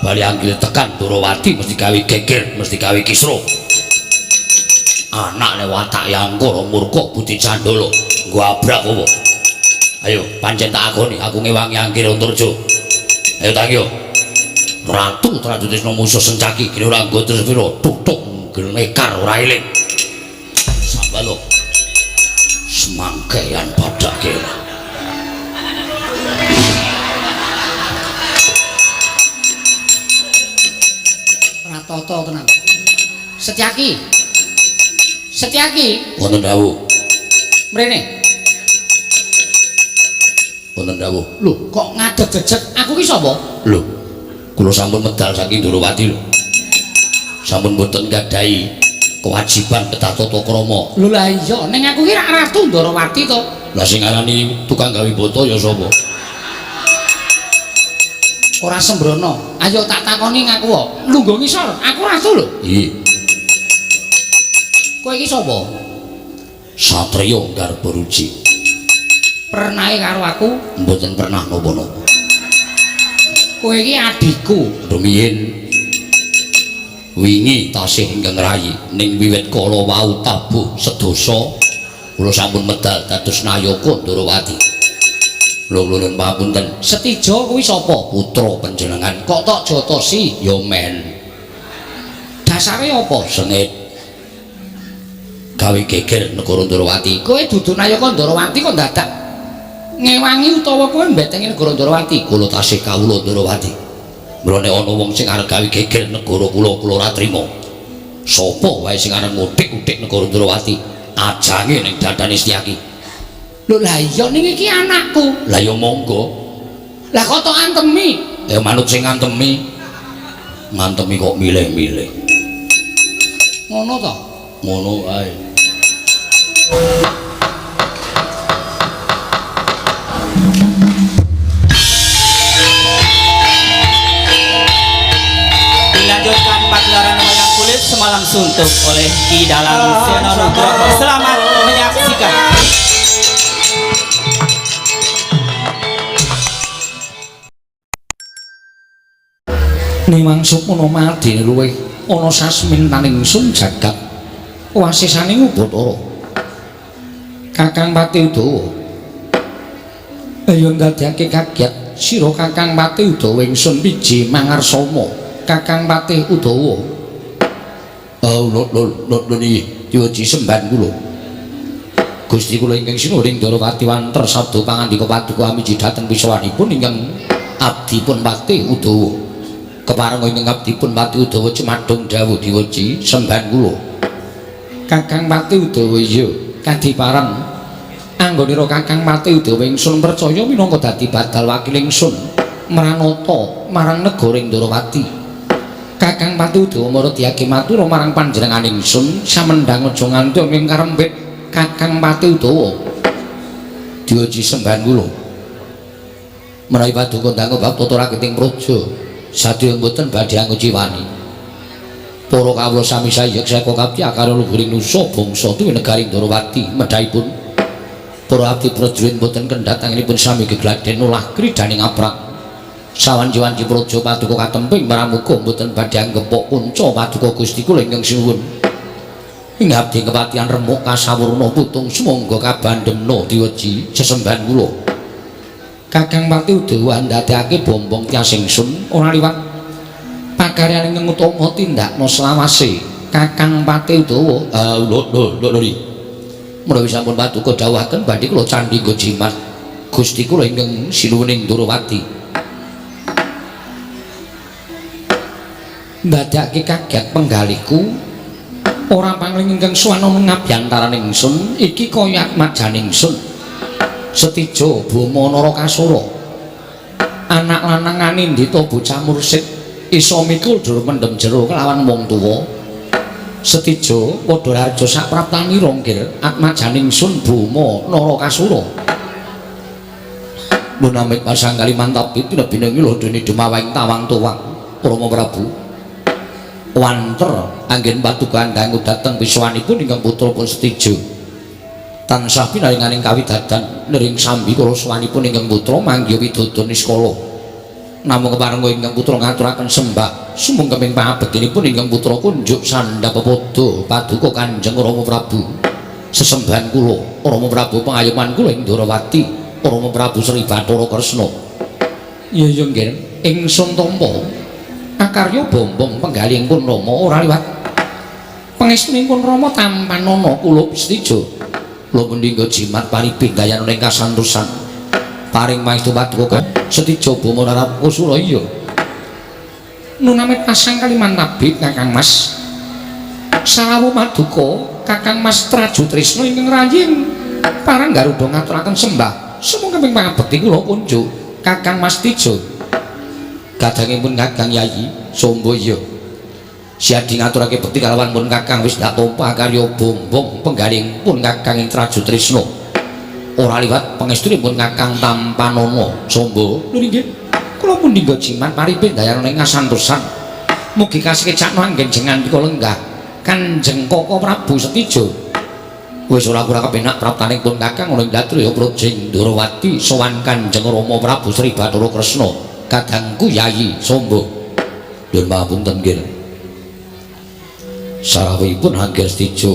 Bali anggil tekan Ndorowati mesti gawe geger, mesti gawe kisruh. Anakne watak Yangkara murka budi candala, nggo abrak apa? Ayo pancen tak akoni aku ngewangi Anggir Antarja. Ayo tangi yo. Ratu Trajutrisna musuh Sencaki gene ora nggo terus pira tutuk glekar ora eling. Sambalo. Semangkean badak kira. Ratata tenan. Setyaki. Setyaki, Wonten dawuh. Mrene. Wonten dawuh. Lho, kok ngadeg jejeg? Aku ki sapa? Lho, kula sampun medal saking Ndorowati lho. Sampun mboten gadhahi kewajiban kedah tata krama. Lho lah iya, ning aku ki rak Ratu Ndorowati to. Lah sing ngarani tukang gawe boto ya sapa? Ora sembrono. Ayo tak takoni ngaku wae. Lungguh ngisor, aku ratu lho. Iya. Kowe iki sapa? Satriya Garbaruji. Pernahe karo aku? Mboten pernah napa-napa. Kowe iki adhiku. Rumiyin wingi tasih ingkang rayi ning wiwit kala wau tabuh sedasa kula sampun medal dados nayaka Ndorowati. Lho nuwun pamunten. Setija kuwi sapa? Putra panjenengan. Kok tok jotosi? Ya men. Dasare apa? Sengit gawe geger negara Ndorowati. Kowe dudu nayaka Ndorowati kok dadak ngewangi utawa kowe mbetengi negara Ndorowati? Kula tasih kawula Ndorowati. Mrene ana wong sing arep gawe geger negara kula, kula ora trima. Sapa wae sing arep nguthik-uthik negara Ndorowati, ajange ning dadane Setyaki. Lho lah iya ning iki anakku. Lah ya monggo. Lah kok tok antemi? Ya manut sing ngantemi. Ngantemi kok milih-milih. Ngono to? Ngono wae. Dilanjutkan pagelaran wayang kulit semalam suntuk oleh Ki Dalang Seno Nugroho. Selamat menyaksikan. Nimang sukmana madene luwih ana sasmintaning ingsun jagat wasisaning Ubathara. Kakang Pati Udawa. Ayo ndadekake kaget sira Kakang Pati Udawa ingsun wiji mangarsama. Kakang Pati Udawa. Oh, lho lho lho niki diuji semban kula. Gusti kula ingkang sinuwun ing Ndorowati wanter sabda pangandika paduka amiji dhateng pisawanipun ingkang abdipun Pati Udawa. Kepareng ingkang abdipun Pati Udawa cemadhong dawuh diweji semban kula. Kakang Pati Udawa iya kadiparan anggonira Kakang Pati Udawa ingsun percaya minangka dadi badal wakil ingsun mranata marang negara ing Ndorowati. Kakang Pati Udawa maradiake matur marang panjenengan ingsun samendhang aja nganti ing karembet Kakang Pati Udawa. Diweji semban kula. Menawi paduka ndang bab tata raketing praja sadaya mboten badhe anguciwani. Para kawula sami sayek seka kapti akara luhuring nusa bangsa tuwi negari Ndorowati medhahipun para abdi prajurit mboten kendhat anginipun sami gegladen olah kridaning aprang. Sawanci-wanci praja paduka katemping pramuka mboten badhe anggepok punca paduka Gusti kula ingkang sinuwun. Ing abdi kepatihan remuk kasawurna putung sumangga kabandemna diweji sesembahan kula. Kakang Pati Udawa ndadekake bombong tias ingsun ora liwat pakaryan ingkang utama tindakna selawase. Kakang Pati Udawa, lho lho lho lho. Menawi sampun paduka dawuhaken badhe kula candhi nggo jimat Gusti kula ingkang sinuwun ing Ndorowati. Ndadekake kaget penggalihku ora pangling ingkang suwana ngabyantaran ingsun iki kaya atmajan ingsun. Setija Bama Narakasura anak lanang anindita bocah mursid iso mikul dur mendem jero kelawan wong tuwa. Setija padha harja sapraptanira nggir atmajan ingsun Bama Narakasura. Lunamit pasang Kalimantan tinebine lho dene dumawaing tawang tuwang Rama Prabu. Wanter anggen paduka dangu dhateng pisawanipun ingkang putra pun Setija. Tansah pinaringaning kawidadan nering sambi kala sawanipun ingkang putra manggiha widodo niskala. Namung keparengga ingkang putra ngaturaken sembah sumungkeming pangabektinipun ingkang putra kunjuk sandha pepodo paduka Kanjeng Rama Prabu. Sesembahan kula Rama Prabu pangayoman kula ing Ndorowati, Rama Prabu Sri Bathara Kresna. Iya iya nggih, ingsun tampa akarya bombong penggalihipun Rama ora liwat pangestunipun Rama tampanana kula Setija. Kula mendingga jimat paribih gayana ing kasantosan. Paring pangestu paduka Setija Bama Narakasura. Iya. Nunamit pasang kaliman tabib Kakang Mas. Salawu maduka Kakang Mas Traju Trisna ingkang ranjing parang Garuda ngaturaken sembah sumangga pangabekti kula kunjuk Kakang Mas Tija. Kadangipun Kakang Yayi Sombo. Iya. Siadi ngaturake bekti kalawan pun Kakang wis ndak tampa karya bombong penggalihipun Kakang ing Traju Trisna. Ora liwat pangestunipun Kakang tampanana Sombo. Lho nggih. Kula mundingga jimat paripih dayana ing kasantosan. Mugi kasekecakno anggen jengandika lenggah Kanjeng Koko Prabu Setija. Wis ora kurang kepenak praptaning pun Kakang ana ing Datrya Projeng Ndorowati sowan Kanjeng Rama Prabu Sri Bathara Kresna. Kadangku Yayi Sombo. Nyuwun pangapunten nggih. Sarawuhipun Angger Setija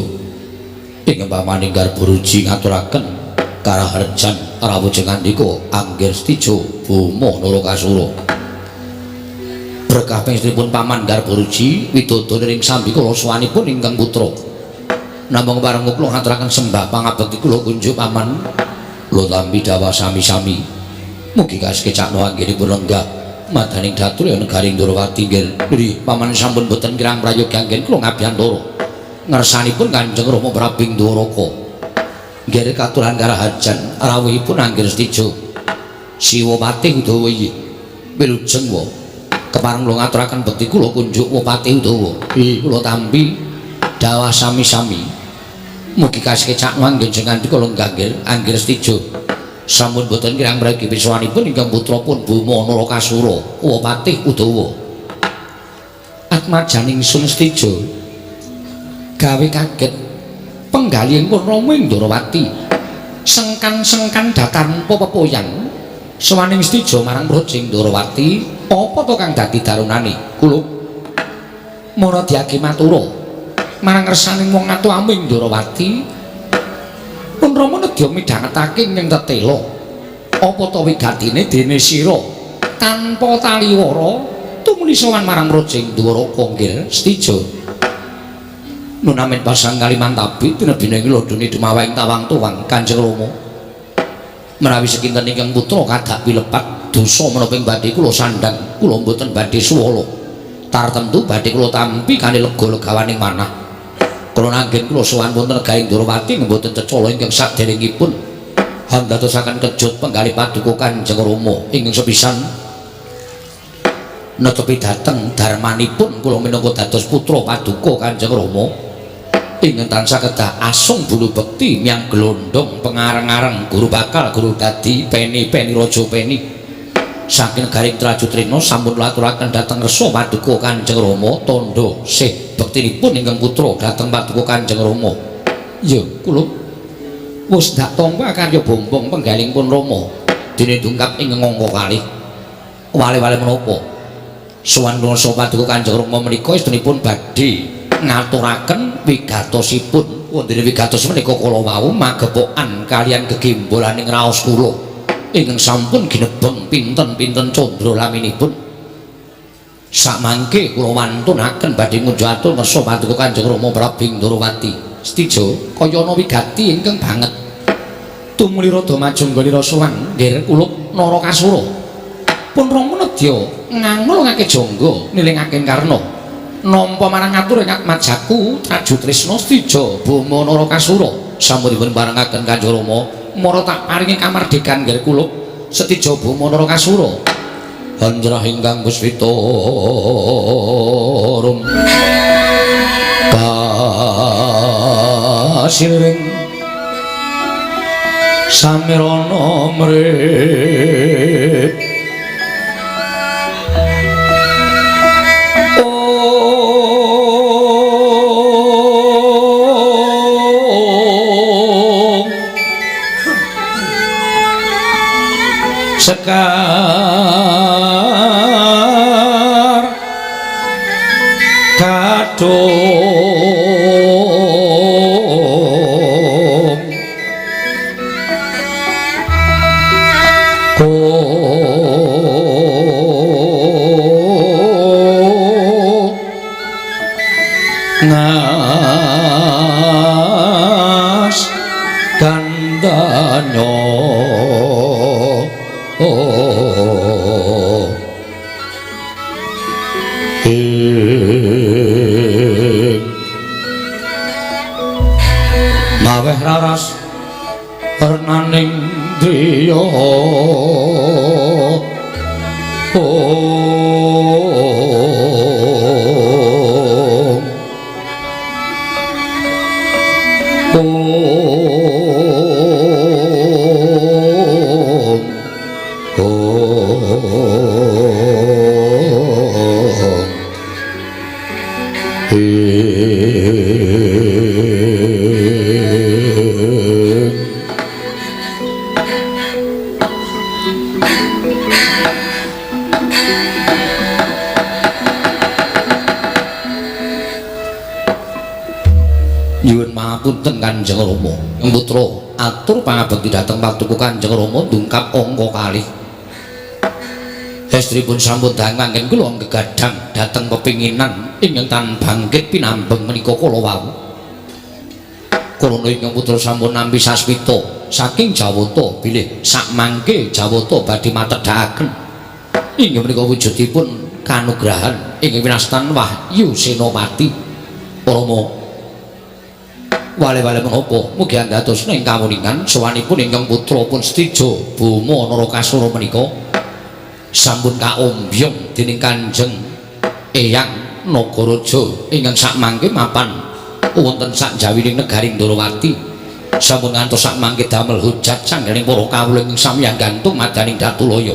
ing pamaning Garbaruji ngaturaken karaharjan rawuh jengandika Angger Setija Bama Narakasura. Berkah pangestunipun Paman Garbaruji widodo ing sambikala sowanipun ingkang putra. Namung pareng kula ngaturaken sembah pangabekti kula kunjuk Paman. Kula tampi dawah sami-sami. Mugi kasekecakno anggenipun lenggah madaning datur ya negari Ndorowati nggih. Nggih, Paman sampun boten kirang prayogi anggen kula ngabiyantara. Ngersanipun Kanjeng Rama Prabu ing Dwaraka. Nggih katuran karaharjan rawuhipun Angger Setija. Siwa Patih Udawa iki. Wilujeng wa. Kepareng kula ngaturaken bekti kula kunjuk Wapati Udawa. Nggih, kula tampi dawah sami-sami. Mugi kasekecakno anggen jengandika lenggah nggih Angger Setija. Sampun boten kirang mregi pisowanipun ingkang putra pun Bama Narakasura Wapatih Udawa. Atmajaning sun Setija gawe kaget penggalihipun Rama ing Ndorowati. Sengkan-sengkan datanpa pepoyan sowaning Setija marang Projeng Ndorowati, apa to kang dadi darunane? Kula mara diage matura marang ngersaning wong atuh ing Ndorowati. Pun Rama nedya midhangetake ing tetela. Apa ta wigatine dene sira tanpa taliwara tumuli sowan marang Projeng Dwaraka nggih Setija. Nunamin pasang kaliman tabi tinebine lodone dumawahing tawang tuwang Kanjeng Rama. Menawi sekinten ingkang putra kadak pilepat dosa menapa ing badhe kula sandhang, kula mboten badhe suwala. Tartemtu badhe kula tampi kanthi lega legawaning manah. Kula nanggen kula sowan wonten negari Ndorowati mboten cecala ingkang saderengipun handadosaken kejut penggalih paduka Kanjeng Rama ingkang sepisan netepi dhateng darmanipun kula minangka dados putra paduka Kanjeng Rama ingkang tansah kedah asung bulu bekti miyang glondong pengareng-areng guru bakal guru dadi peni-peni raja peni saking garing Traju Trina sampun laturaken dhateng resa paduka Kanjeng Rama tandha sih bektinipun ingkang putra dhateng paduka Kanjeng Rama. Ya kula wis ndak tampa karya bombong penggalihipun Rama dene dungkap ing angka kalih. Wale-wale menapa sowan kula paduka Kanjeng Rama menika estunipun badhe ngaturaken wigatosipun. Wondene wigatos menika kala wau magepokan kaliyan gegembolaning raos kula ingkang sampun ginebeng pinten-pinten candra laminipun. Samangke kula wantunaken badhe ngunjuk atur ngersa paduka Kanjeng Rama Prabu ing Ndorowati. Setija kaya ana wigati ingkang banget. Tumuli rada maju nggone sowan nggih kulup Narakasura. Pun Rama nedya ngangulake jangga nilingake Karna. Nampa marang atur ing atmajaku Traju Trisna Setija Bama Narakasura. Sampun dipun parengaken Kanjeng Rama, mara tak paringi kamardikan nggih kulup Setija Bama Narakasura. Hanjrah ingkang puspita rum kasiring samirana mrih sekar Gadung ngas gandanyo maweh raras renaning driya Nyuwun pangapunten Kanjeng Rama. Putra atur pangabekti dhateng paduka Kanjeng Rama ndungkap angka kalih. Estripun sampun dahang mangken kula gegadhang dhateng pepinginan ingkang tan bangkit pinambeng menika kala wau. Krana ingkang putra sampun nampi sasmita saking Jawata bilih sakmangke Jawata badhe matedhakaken inggih menika wujudipun kanugrahan ingkang winastan Wahyu Senopati. Rama wale-wale menapa mugi anggatos ing kawuningan sowanipun ingkang putra pun Setija Boma Narakasura menika sampun kaombyong dening Kanjeng Eyang Nagaraja ingkang sakmangke mapan wonten sakjawining negari Ndorowati sampun ngantos sakmangke damel hujat sanggening para kawula ingkang sami gantung madaning Datulaya.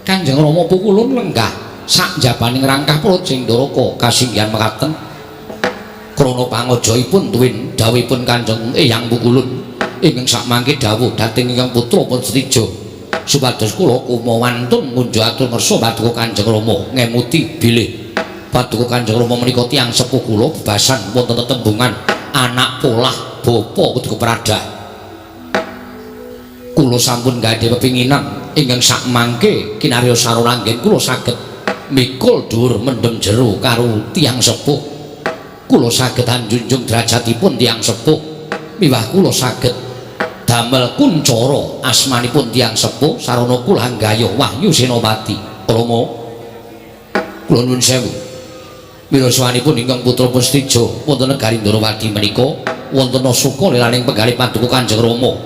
Kanjeng Rama pukulun lenggah sakjabaning rangkah Praja Ndaraka kasinggihan mekaten krana pangajaipun tuwin dawuhipun Kanjeng Eyang Pukulun ingkang sakmangke dawuh dhateng ingkang putra pun Setija supados kula kumawantun ngunjuk atur ngersa paduka Kanjeng Rama ngemuti bilih paduka Kanjeng Rama menika tiyang sepuh kula bebasan wonten tetembungan anak polah bapa kudu kepradah. Kula sampun gadhah pepinginan ingkang sakmangke kinarya sarana anggen kula saged mikul dhuwur mendem jero karo tiyang sepuh. Kula saged anjunjung derajatipun tiyang sepuh miwah kula saged damel kuncara asmanipun tiyang sepuh sarana kula anggayuh Wahyu Senopati. Rama kula nuwun sewu wiraswanipun ingkang putra Setija wonten negari Ndorowati menika wonten suka lelaning penggalih paduka Kanjeng Rama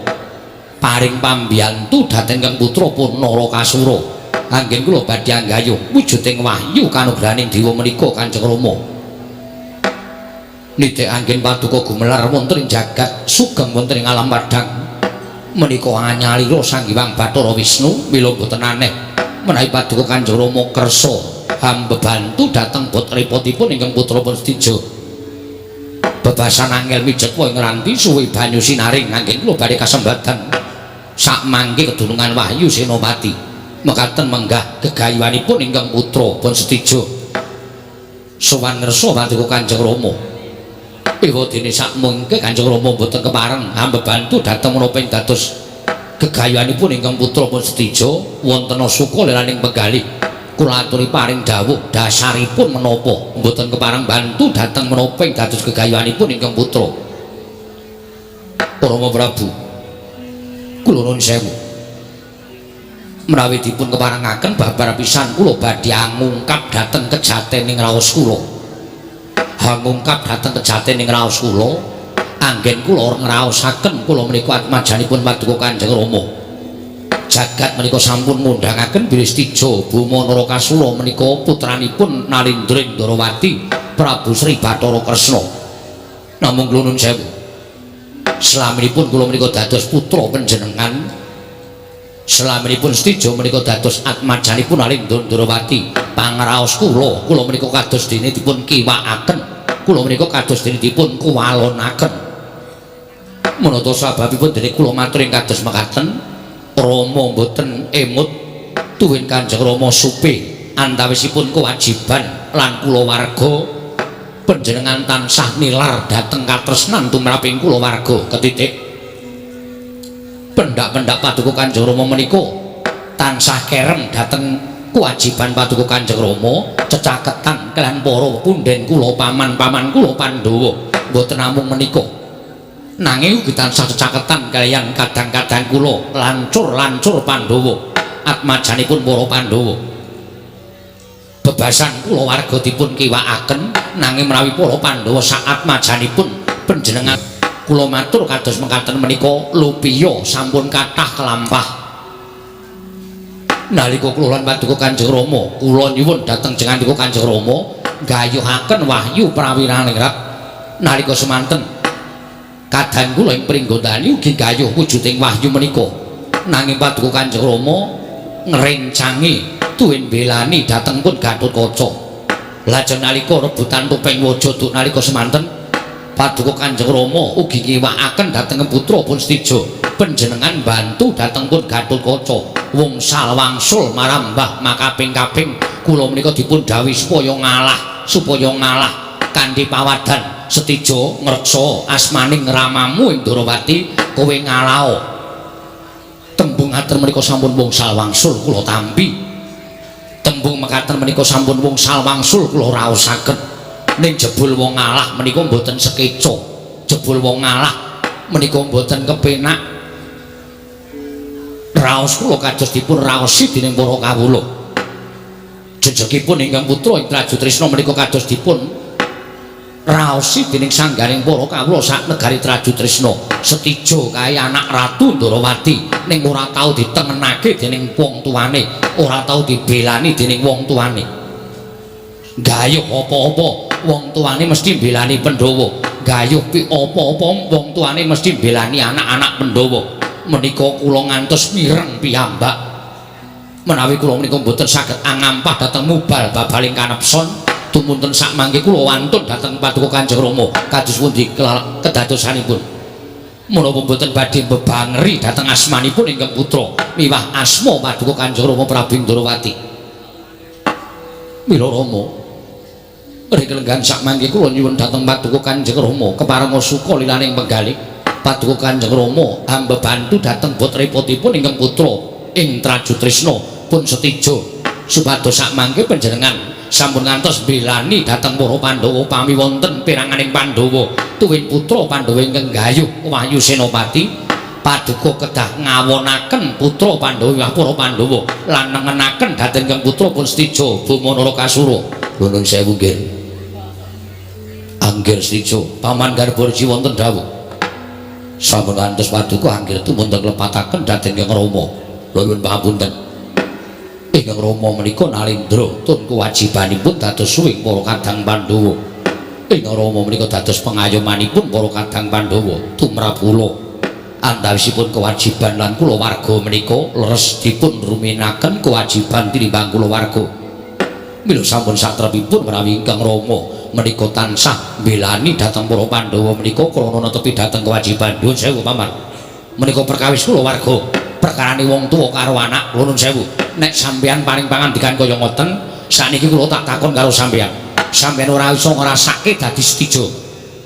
paring pambiyantu dhateng ingkang putra pun Narakasura anggen kula badhe anggayuh wujuding wahyu kanugrahaning dewa menika Kanjeng Rama. Nitik anggen paduka gumelar wonten ing jagat sugeng wonten ing alam padhang menika anyalira Sang Hyang Bathara Wisnu mila boten aneh menawi paduka Kanjeng Rama kersa hambebantu dhateng bot repotipun ingkang putra pun Setija. Bebasan angel mijetwa ing ranti suwe banyu sinaring anggen kula badhe kasembatan sakmangke kedunungan Wahyu Senopati mekaten menggah gegayuhanipun ingkang putra pun Setija sowan ngersa paduka Kanjeng Rama. Ewa dene sakmangke Kanjeng Rama mboten kepareng hambebantu dhateng menapa ing dados gegayuhanipun ingkang putra pun Setija wonten suka lelaning penggalih kula aturi paring dawuh dasaripun menapa mboten kepareng bantu dhateng menapa ing dados gegayuhanipun ingkang putra. Rama Prabu kula nuwun sewu menawi dipun keparengaken babar pisan kula badhe angungkap dhateng kejatening raos kula. Hangungkap dhateng kejatening raos kula anggen kula ngraosaken kula menika atmajanipun paduka Kanjeng Rama. Jagat menika sampun ngundhangaken bilih Setija Boma Narakasura menika putranipun Nalindra Ndorowati Prabu Sri Bathara Kresna. Namung kula nuwun sewu slaminipun kula menika dados putra panjenengan, slaminipun Setija menika dados atmajanipun Nalindra Ndorowati pangraos kula, kula menika kados dene dipun kiwakaken, kula menika kados dene dipun kuwalonaken. Menata sababipun dene kula matur ing kados mekaten, Rama mboten emut tuwin Kanjeng Rama supe antawisipun kewajiban lan kulawarga Panjenengan tansah nilar dhateng katresnan tumraping kula warga ketitik. Pendak-pendak Paduka Kanjeng Rama menika tansah kerem dhateng kewajiban Paduka Kanjeng Rama cecaketan kaliyan para punden kula, paman-paman kula Pandhawa. Mboten namung menika, nanging ugi tansah cecaketan kaliyan kadang-kadang kula lancur-lancur Pandhawa, atmajanipun para Pandhawa. Bebasan kula warga dipun kiwakaken, nanging menawi para Pandhawa saatmajanipun panjenengan kula matur kados mekaten menika lupiya sampun kathah kelampah. Nalika kula lan Paduka Kanjeng Rama, kula nyuwun dhateng jengandika Kanjeng Rama gayuhaken wahyu prawira ningrat. Nalika semanten kadang kula ing Pringgondani ugi gayuh wujuding wahyu menika, nanging Paduka Kanjeng Rama ngrencangi tuwin belani dhateng pun Gatotkaca. Lajeng nalika rebutan topeng waja duk nalika semanten Paduka Kanjeng Rama ugi ngiwakaken dhateng putra pun Setija, panjenengan bantu dhateng pun Gatotkaca wungsal wangsul marambah makaping-kaping kula menika dipun dhawuhi supaya ngalah, supaya ngalah kanthi pawadan Setija ngreksa asmaning ramamu ing Ndorowati, kowe ngalao. Tembung ater menika sampun wungsal wangsul kula tampi, tembung mekaten menika sampun wungsal wangsul kula raosaken. Ning jebul wong ngalah menika mboten sekeca, jebul wong ngalah menika mboten kepenak. Raos kula kados dipun raosi dening para kawula. Jejegipun ingkang putra ing Trajutrisna menika kados dipun raosi dening sanggaring para kawula sak negari Trajutrisna. Setija kae anak Ratu Ndorowati, ning ora tau ditengenake dening wong tuane, ora tau dibelani dening wong tuane. Gayuh apa-apa wong tuane mesti mbelani Pandhawa, gayuh pi apa-apa wong tuane mesti mbelani anak-anak Pandhawa. Menika kula ngantos mireng piyambak. Menawi kula menika mboten saged angampah dhateng mubal babaling kanepson, tumunten sak mangke kula wantun dhateng Paduka Kanjeng Rama kados pundi kedadosanipun. Menapa mboten badhe bebangeri dhateng asmanipun ingkang putra miwah asma Paduka Kanjeng Rama Prabu Ndorowati. Mila Rama, ring lenggan sak mangke kula nyuwun dhateng Paduka Kanjeng Rama keparenga suka lilaning penggalih. Paduka Kanjeng Rama ambebantu dhateng bot repotipun ingkang putra ing Trajutrisna pun Setija, supados sak mangke panjenengan sampun ngantos mbelani dhateng para Pandhawa pami wonten peranganing Pandhawa tuwin putra Pandhawa ingkang gayuh Wahyu Senopati. Paduka kedah ngawonaken putra Pandhawa miwah para Pandhawa lan nengenaken dhateng ingkang putra pun Setija Bama Narakasura. Nuwun sewu nggih. Anggir Setija, Paman Garbarji wonten dawuh. Sampun ngantos paduka anggir tumunten lepataken dhateng Ingkang Rama. Nuwun pangapunten. Ingkang Rama menika nalindra tun kewajibanipun dados suwing para kadang Pandhawa. Ingkang Rama menika dados pengayomanipun para kadang Pandhawa tumrap kula. Antawisipun kewajiban lan kula warga menika leres dipun ruminaken kewajiban tinimbang kula warga. Mila sampun satrepipun menawi Ingkang Rama menika tansah mbelani dhateng para Pandhawa menika krana netepi dhateng kewajiban. Nuwun sewu Paman. Menika perkawis kula warga, perkarane wong tuwa karo anak. Nuwun sewu. Nek sampeyan paring pangandikan kaya ngoten, sakniki kula tak takon karo sampeyan. Sampeyan ora iso ngrasake dadi Setija.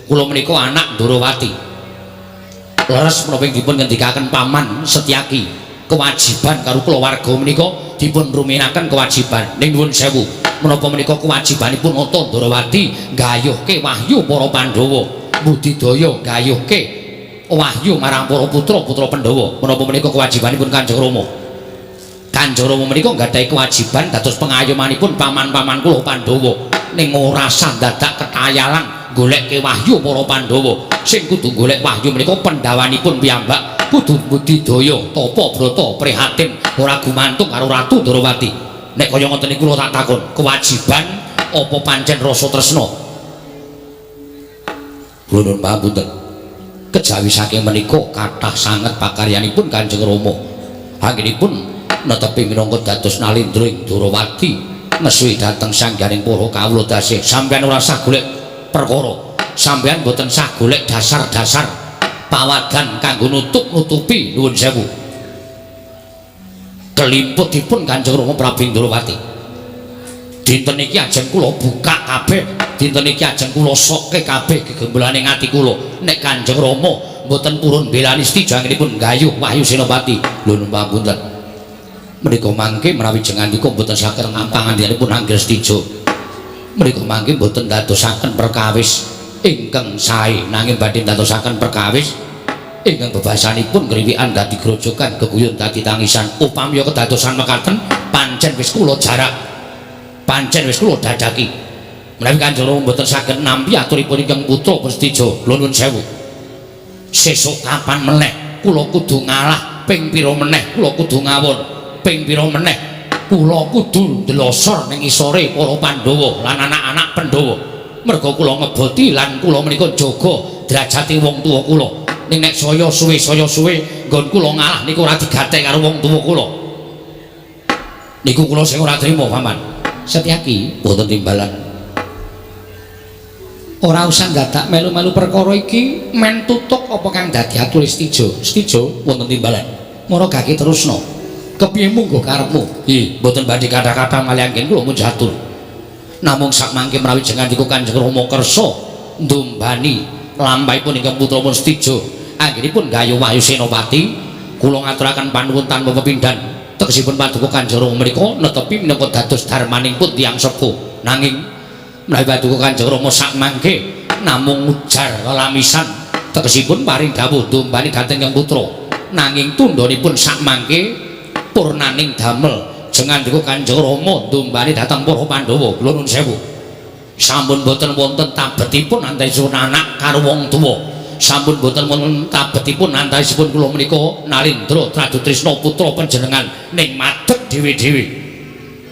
Kula menika anak Ndorowati. Leres menapa ing dipun ngendikaken Paman Setyaki, kewajiban karo kulawarga menika dipun ruminaken kewajiban. Ning nuwun sewu, menapa menika kewajibanipun Nata Ndorowati gayuhke wahyu para Pandhawa, budidaya gayuhke wahyu marang para putra-putra Pandhawa. Menapa menika kewajibanipun Kanjeng Rama? Kanjeng Rama menika nggadahi kewajiban dados pengayomanipun paman-paman kula Pandhawa, ning ora sah dadak ketayalan golekke wahyu para Pandhawa. Sing kudu golek wahyu menika pendhawanipun piyambak, kudu budidaya tapa brata prihatin ora gumantung karo Ratu Ndorowati. Nek kaya ngoten niku kula tak takon, kewajiban apa pancen rasa tresna? Nuwun pangapunten. Kejawi saking menika kathah sanget pakaryanipun Kanjeng Rama. Anggenipun netepi minangka dados nalindra ing Ndorowati ngesuhi dhateng sangganing para kawula dasih. Sampeyan ora sah golek perkara. Sampeyan boten sah golek dasar-dasar pawadan kanggo nutup-nutupi. Nuwun sewu. Kelimputipun Kanjeng Rama Prabu Ndorowati. Dinten iki ajeng kula buka kabeh Dinten iki ajeng kula sokke kabeh gegembulane ati kula. Nek Kanjeng Rama mboten purun belani Setija anggenipun nggayuh Wahyu Senopati. Lho pangapunten. Menika mangke menawi jengandika mboten saged pangandikanipun Anggir Setija. Menika mangke mboten ndadosaken perkawis ingkang sae, nanging badhe ndadosaken perkawis ingkang bebasanipun ngriwikan dadi grojogan, geguyun dadi tangisan. Upami kedadosan mekaten pancen wis kula jarak, pancen wis kula dadaki. Menawi Kanjeng Rama mboten saged nampi aturipun ingkang putra Setija, kula nuwun sewu. Sesuk kapan meneh kula kudu ngalah, ping pira meneh kula kudu ngawon, ping pira meneh kula kudu ndelosor ning isore para Pandhawa lan anak-anak Pandhawa. Merga kula ngeboti lan kula menika jaga derajate wong tuwa kula. Ning nek saya suwe nggon kula ngalah niku ora digatek karo wong tuwa kula. Niku kula sing ora trima, Paman. Setyaki wonten timbalan. Ora usah dadak melu-melu perkara iki, men tutuk apa kang dadi atur Setija. Setija wonten timbalan. Mara gage terusno. Kepiye munggo karepmu? Nggih, mboten badhe kathah-kathah malih anggen kula munjatur. Namung sakmangke menawi jengandika Kanjeng Rama kersa ndumbani lampahipun ingkang putra pun Setija anggenipun nggayuh Wahyu Senopati, kula ngaturaken panuwun tanpa pepindhan. Tegesipun paduka Kanjeng Rama menika netepi minangka dados darmaning pun tiyang sepuh. Nanging menawi paduka Kanjeng Rama sakmangke namung ujar lelamisan, tegesipun paring dawuh ndumbani dhateng ingkang putra, nanging tundhonipun sakmangke purnaning damel jengandika Kanjeng Rama ndumbani dhateng para Pandhawa. Kula nuwun sewu, sampun boten wonten tabetipun antawisipun anak karo wong tuwa, sampun boten wonten tabetipun antawisipun kula menika Nalindra Tradutrisna putra panjenengan ning madeg dhewe-dhewe.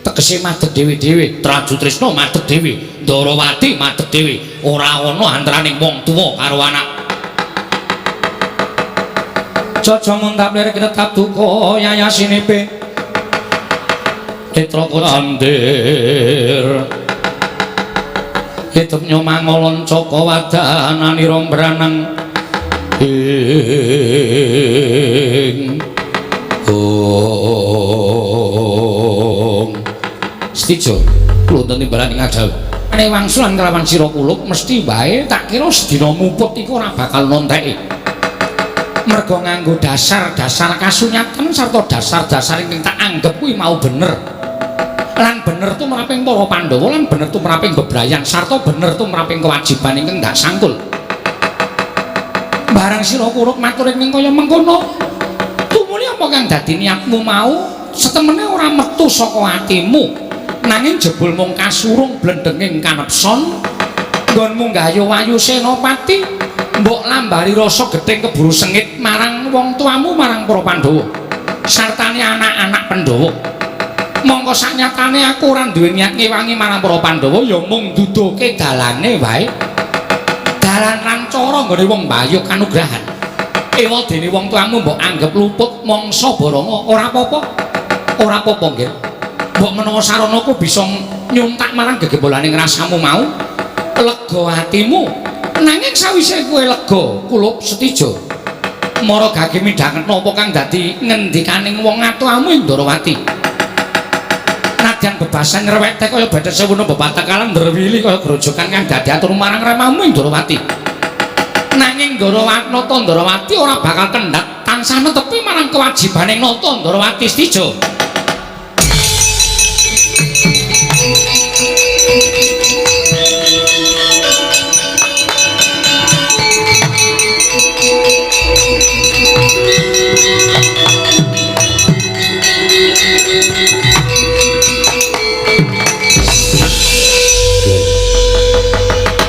Tegese madeg dhewe-dhewe, Tradutrisna madeg dhewe, Ndarawati madeg dhewe, ora ana antaraning wong tuwa karo anak. Aja muntap lirik tetap duka yayasinipe Netra kucandir Hidup nyomangolon coko wadananira mbranang ing ong. Setija kula wonten timbalan ing adhawuh. Ane wangsulan kelawan sira kulup mesti wae tak kira sedina muput iku ora bakal nonteki. Merga nganggo dasar-dasar kasunyatan sarta dasar-dasar ingkang tak anggep kuwi mau bener. Lan bener tumraping para Pandhawa lan bener tumraping bebrayan sarta bener tumraping kewajiban ingkang ndak sangkul. Barang sira kurup matur ing kaya mengkono, tumuli apa kang dadi niatmu mau setemene ora metu saka atimu, nanging jebul mung kasurung blendenging kanepson nggonmu nggayuh Wahyu Senopati, mbok lambari rasa gething keburu sengit marang wong tuamu marang para Pandhawa sartane anak-anak Pandhawa. Mongko saknyatane aku ora duwe niat ngewangi marang para Pandhawa, ya mung nduduhke dalane wae. Dalan lan cara nggone wong mbayuk kanugrahan. Ewa dene wong tuamu mbok anggep luput mangsa baranga, ora apa-apa. Ora apa-apa nggih. Mbok menawa saranaku bisa nyuntak marang gegembolane rasamu mau, lega atimu. Nanging sawise kowe lega, kulup Setija. Mara gage midhangetna apa kang dadi ngendikaning wong atuamu ing Ndarawati. Nadyan bebasan ngrewete kaya badhe sewuna bepatakalan ndrewili kaya grojogan kang dadi atur marang ramamu ing Ndarawati. Nanging Nata Ndarawati ora bakal kendhat tansah netepi marang kewajibane Nata Ndarawati Setija.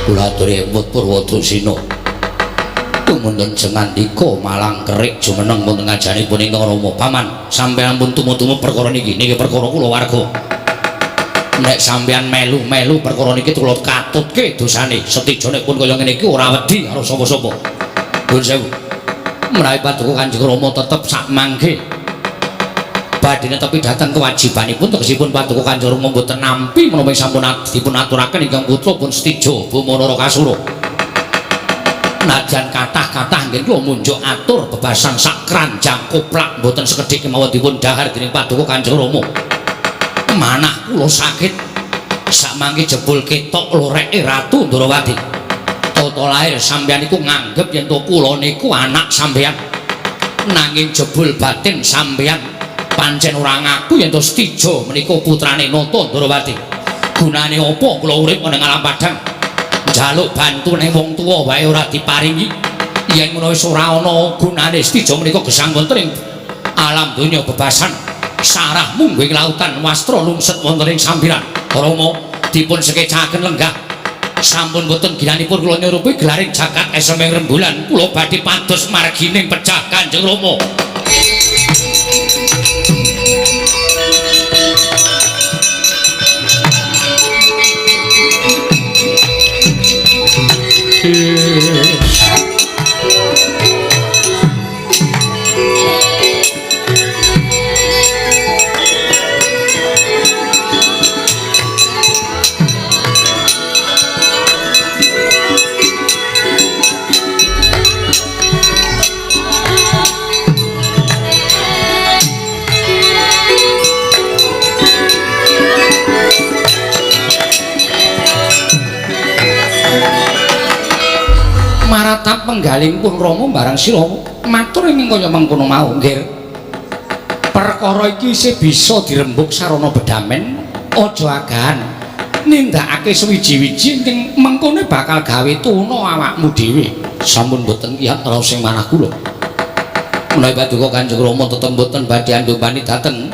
Kula aturi emut Purwadasina. Tumunten jengandika malang kerik jumeneng wonten ngajanipun ingkang Rama. Paman, sampeyan pun tumu-tumu perkara niki. Niki perkara kula warga. Nek sampeyan melu-melu perkara niki kula katutke dosane. Setija nek pun kaya ngene iki ora wedi karo sapa-sapa. Nuwun sewu. Menawi paduka Kanjeng Rama tetep sak mangke badhe netepi dhateng kewajibanipun, tegesipun paduka Kanjeng Rama mboten nampi menapa sampun dipun aturaken ingkang putra pun Setija Bama Narakasura. Najan kathah-kathah nggih kula munjuk atur bebasan sak kranjang koplak mboten sekedhik kemawon dipun dhahar dening paduka Kanjeng Rama. Manah kula sakit Sakmangke jebul ketok loreke Ratu Ndorowati. Tata lair sampeyan iku nganggep yen to kula niku anak sampeyan. Nanging jebul batin sampeyan pancen ora ngaku yen to Setija menika putrane Nata Ndorowati. Gunane apa kula urip ana ing alam padhang? Njaluk bantune wong tuwa wae ora diparingi. Yen ngono wis ora ana gunane Setija menika gesang wonten ing alam donya bebasan. Sarah mungguing lautan wastra lungset wonten ing sambiran. Rama dipun sekecaken lenggah. Sampun boten ginanipun kula nyurupi gelaring jagat eseming rembulan. Kula badhe pados margining pecah Kanjeng Rama. Maratap penggaling pun Rama barang sira matur ing kaya mengkono mau nggih. Perkara iki isih bisa dirembug sarana bedamen, aja agahan nindakake suwiji-wiji ing mengkone bakal gawe tuna awakmu dhewe. Sampun boten kiyat raos sing manah kula. Menawi paduka Kanjeng Rama tetep boten badhe andumbani dhateng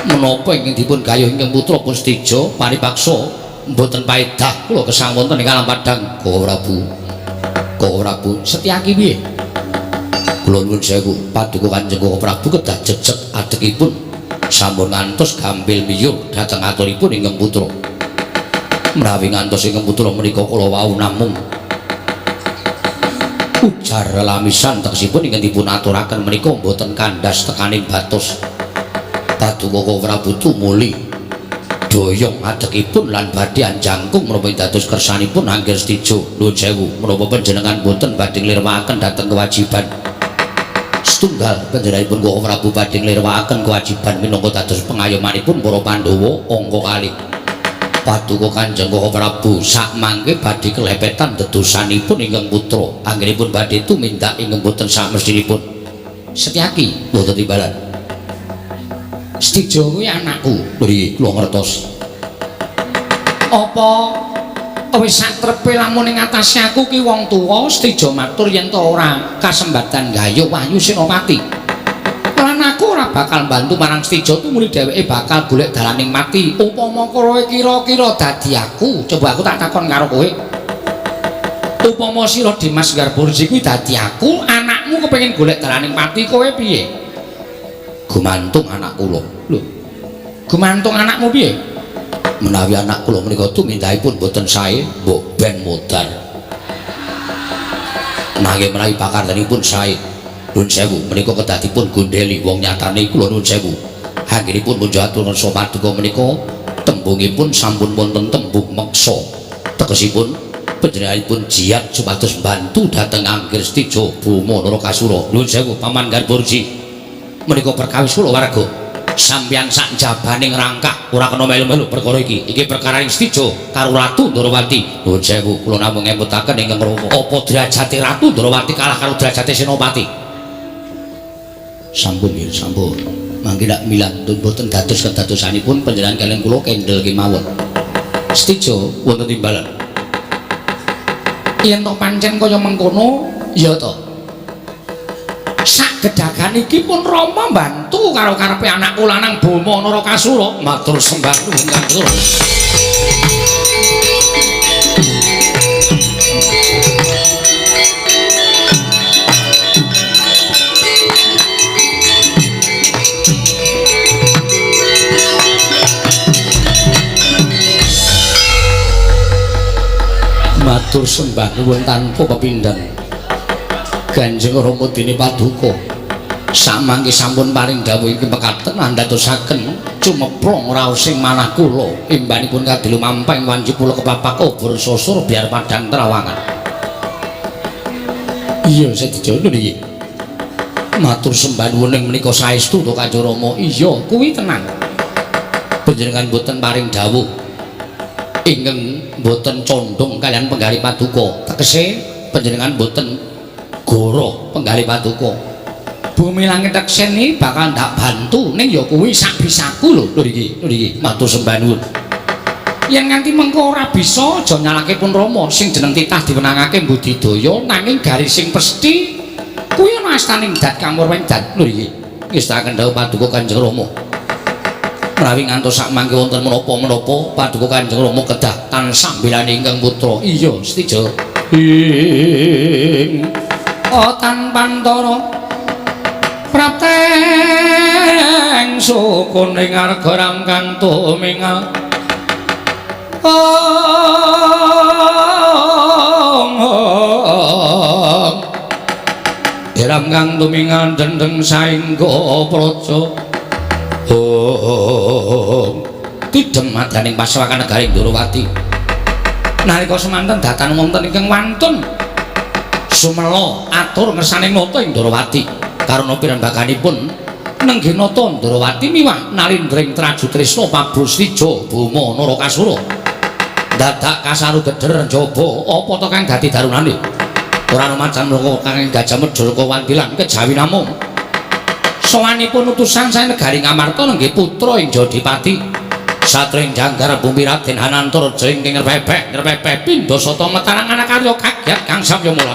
menapa ingkang dipun gayuh ingkang putra Pustija paripaksa boten paedah kula gesang wonten ing alam padhang. Koko Prabu. Koko Prabu Setyaki piye? Kula nuwun sewu paduka Kanjeng Koko Prabu kedah jejeg adekipun sampun ngantos gampil miyur dhateng aturipun ingkang putra. Menawi ngantos ingkang putra menika kula wau namung ujar lamisan tegesipun ingkang dipun aturaken menika mboten kandhas tekaning batos. Paduka Koko Prabu tumuli doyong adekipun lan badhe anjangkung menapa dados kersanipun Angger Setija. Nuwun sewu menapa panjenengan boten badhe nglirwakaken dhateng kewajiban setunggal panjenenganipun Koko Prabu badhe nglirwakaken kewajiban minangka dados pengayomanipun para Pandhawa angka kalih. Paduka Kanjeng Koko Prabu sakmangke badhe kelepetan dedosanipun ingkang putra anggenipun badhe tumindak ingkang boten samestinipun. Setyaki boten timbalan. Setija kuwi anakku. Nggih, kula ngertos. Apa wis sakrepe lamun ing atase aku ki wong tuwa? Setija matur yen to ora kasembatan gayuh Wahyu Senopati. Lan aku ora bakal mbantu marang Setija tumuli dheweke bakal golek dalaning mati. Upama kowe kira-kira dadi aku, coba aku tak takon karo kowe. Upama sira Dimas Garburji kuwi dadi aku, anakmu kepengin golek dalaning mati, kowe piye? Gumantung anak kula. Lho. Gumantung anakmu piye? Menawi anak kula menika tumindahipun boten sae, mbok ben modar. Nanging menawi pakaryanipun sae, nuwun sewu menika kedah dipun gondheli wong nyatane kula nuwun sewu. Anggenipun munjatur rasa paduka menika tembungipun sampun wonten tembung meksa. Tegesipun panjenenganipun jiat supados mbantu dhateng Angger Setija Boma Narakasura. Nuwun sewu Paman Garburji. Menika perkawis kula warga. Sampeyan sak jabaning rangkah ora kena melu-melu perkara iki. Iki perkara Setija karo Ratu Ndorowati. Nuwun sewu kula namung ngemutaken ingkang Rama. Apa derajate Ratu Ndorowati kalah karo derajate Senopati? Sampun nggih, sampun. Mangke nak milantun boten dados kedadosanipun panjenengan kaliyan kula kendel kemawon. Setija wonten timbalan. Yen to pancen kaya mengkono, ya to. Sak gedagan iki pun Rama mbantu karo karepe anakku lanang Boma Narakasura. Matur sembah nuwun Kanjeng. Matur sembah nuwun tanpa pepindhan. Kanjeng Rama dene paduka samangke sampun paring dawuh iki mekaten andadosaken cumeprong raos sing manah kula imbanipun kadhe lumampah ing wanci kula kepapak obor susur biar padhang terawangan. Iya Setija niki. Matur sembah nuwun ing menika saestu to Kanjeng Rama. Iya kuwi tenan. Panjenengan boten paring dawuh Ingkang boten condong kalian penggalih paduka. Tegese panjenengan boten goroh penggalih paduka. Bumi langit tekseni bakal ndak bantu ning ya kuwi sak bisaku lho. Lho iki, lho iki matur sembah nuwun. Yen nganti mengko ora bisa aja nyalake pun Rama sing jeneng titah diwenangake budidaya nanging garising pesthi kuwi ana astaning dat kamurweng dat. Lho iki ngestakaken dawuh paduka Kanjeng Rama. Menawi ngantos sak mangke wonten menapa-menapa paduka Kanjeng Rama kedah tansah mbelani ingkang putra. Iya, Setija. Ing otan pantara prapteng sukune ngarga rangkang tumingal. Ong Eram kang tumingal dendeng saengga praja. Ong tidhem madaning pasewakan negari Ndorowati. Nalika semanten datan wonten ingkang wantun sumela atur ngersaning nata ing Ndorowati. Karana pirembaganipun nenggih nata Ndorowati miwah nalindring Traju Trisna Prabu Stija Boma Narakasura. Dadak kasaru geder njaba apa ta kang dadi darunane? Ora ana macan mloko kang Gajah Mada Wandilan kejawi namung sowanipun utusan saking negari Ngamarta nenggih putra ing Jodipati. Satring janggar bumi Raden Hanantaraja ingkang ngrepepek ngrepepek pindha sata metarang anak karya kagyat kang samya mula.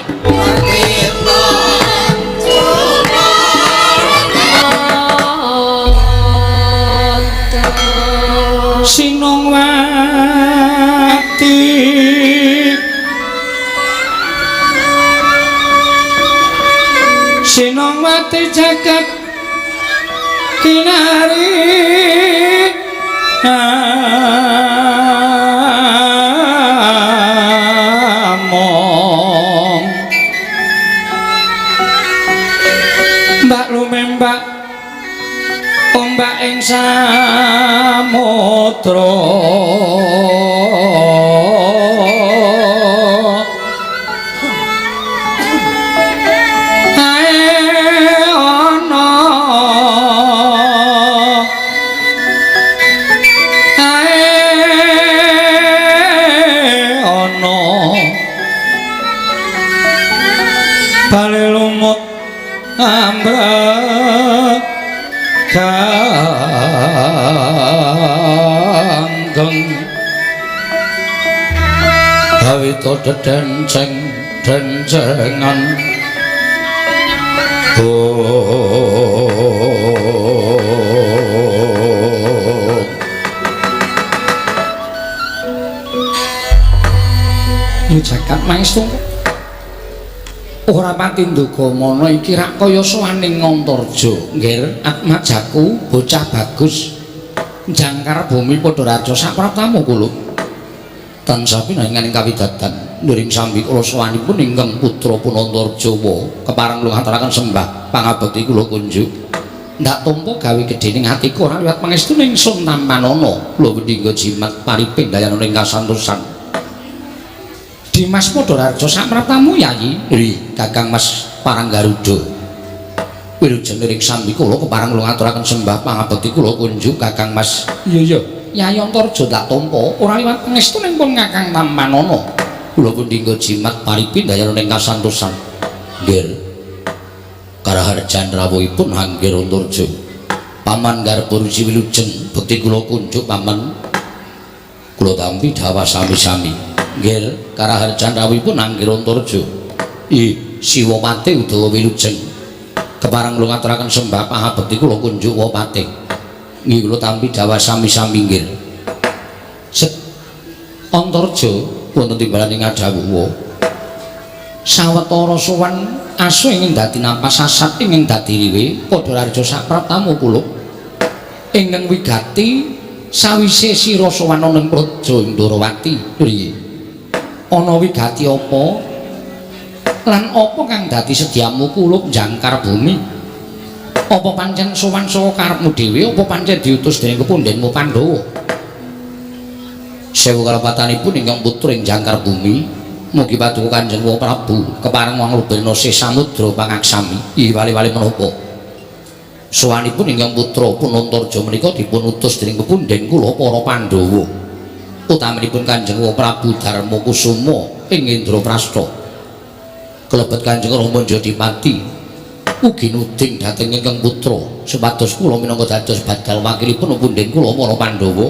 Sinongwati Sinongwati jagat kinari among mbak lumembak ombak ing samudra ambraganggeng awita dedenceng dencengan oh jagat maestu ora pati nduga mana iki rak kaya sowaning Antarja. Nggir atmajaku bocah bagus jangkar bumi padha raja sapraptamu kula. Tansah pinangan ing kawidatan niring sambi kula sowanipun ingkang putra Punantarjawa kepareng kula ngaturaken sembah pangabekti kula kunjuk. Ndak tampa gawe gedhening atiku ora liwat pangestune ingsun tampanana kula wedhingga jimat pariping dayana ing kasantosan. Dimas Padha Raja sapraptamu Yayi. Ri Kakang Mas Parang Garuda. Wilujeng niring sambi kula kepareng kula ngaturaken sembah pangabekti kula kunjuk Kakang Mas. Iya iya. Yayi Antarja tak tampa ora liwat pangestune pun Kakang tampanana. Kula pundhingga jimat paripin dayana ing kasantosan. Nggih. Karaharjan rawuhipun Anggir Antarja. Paman garba Ruci wilujeng bekti kula kunjuk paman. Kula tampi dhawah sami-sami. Nggih, karaharjan rawuhipun Anggir Antarja. I Siwapati Udawa wilujeng. Kepareng kula ngaturaken sembah pangabekti kula kunjuk Wapati. Nggih kula tampi dhawah sami-sami nggih. Set Antarja wonten timbalan ing ngadhawuha. Sawetara sowan asu ingkang dadi napas sasat ingkang dadi riwe padha raja sapraptamu kula. Ingkang wigati sawise sira sowan ana ing praja Ndorowati. Priye? Ana wigati apa lan apa kang dadi sedyamu kulup jangkar bumi? Apa pancen sowan saka karepmu dhewe apa pancen diutus dening kepundhenmu Pandhawa? Sewu kalepatanipun ingkang putra ing jangkar bumi mugi paduka Kanjeng Prabu kepareng manglubena sih samudra pangaksami. I wali-wali menapa? Sowanipun ingkang putra Punantarja menika dipun utus dening kepundhen kula para Pandhawa. Utaminipun Kanjeng Prabu Darma Kusuma ing Indraprastha. Kelebet Kanjeng Rama Jodipati ugi nuding dhateng ingkang putra supados kula minangka dados badal wakilipun punden kula para Pandhawa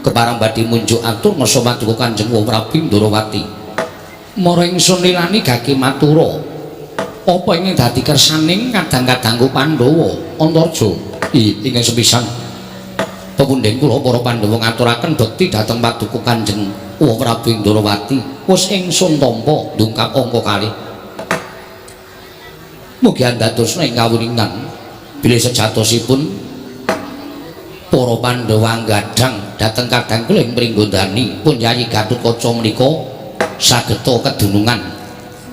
kepareng badhe munjuk atur ngersa paduka Kanjeng Prabu Ndrawati. Mara ingsun lilani gage matura apa ingkang dadi kersaning kadang-kadangku Pandhawa Antarja. Ingkang sepisan pepunden kula para Pandhawa ngaturaken bekti dhateng paduka Kanjeng Prabu Ndrawati. Wis ingsun tampa ndungkap angka kalih. Mugi andadosna ing kawuningan bilih sejatosipun para Pandhawa nggadhang dhateng kadang kula ing Pringgondani pun Yayi Gatotkaca menika sageta kedunungan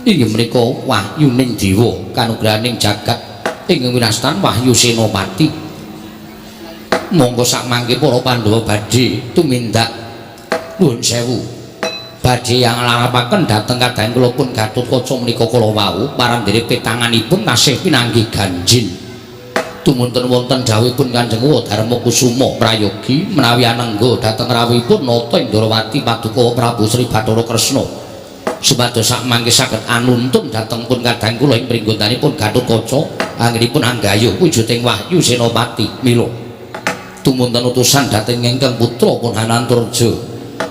inggih menika wahyuning dewa kanugrahaning jagat ingkang winastan Wahyu Senopati. Monggo sakmangke para Pandhawa badhe tumindak nuwun sewu badhe yang larapaken dhateng kadang kula pun Gatotkaca menika kala wau parandhere petanganipun tasih pinanggih ganjil. Tumunten wonten dawuhipun Kanjeng Darma Kusuma prayogi menawi anengga dhateng rawuhipun Nata Indrawati paduka Prabu Sri Bathara Kresna supados sakmangke saged anuntun dhateng pun kadang kula ing pringgontanipun Gatotkaca anggenipun anggayuh wujuding Wahyu Senopati. Mila tumunten utusan dhateng ingkang putra pun Hanantarja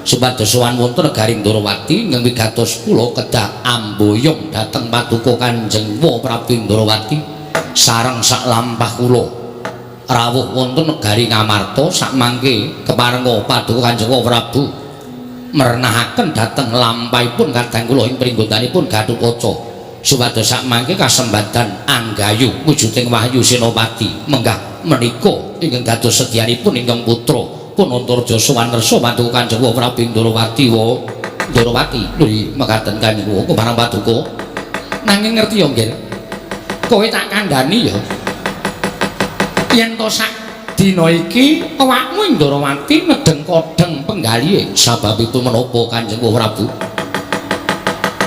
supados sowan wonten negari Ndrawati ingkang wigatos kula kedah amboyong dhateng paduka Kanjeng Prabu Ndrawati sareng sak lampah kula rawuh wonten negari Ngamarta sakmangke keparenga paduka Kanjeng Prabu merenahaken dhateng lampahipun kadang kula ing pringgontanipun Gatotkaca supados sakmangke kasembadan anggayuh wujuding Wahyu Senopati menggah menika ingkang dados sedyanipun ingkang putra pun Antarja sowan ngersa paduka Kanjeng Prabu Ndrawati. Wa Ndrawati nggih mekaten Kanjeng kepareng paduka. Nanging ngerti ya nggih, kowe tak kandhani ya yen to sak dina iki awakmu Ndrawati nedeng kodheng penggalihe. Sababipun menapa Kanjeng Prabu?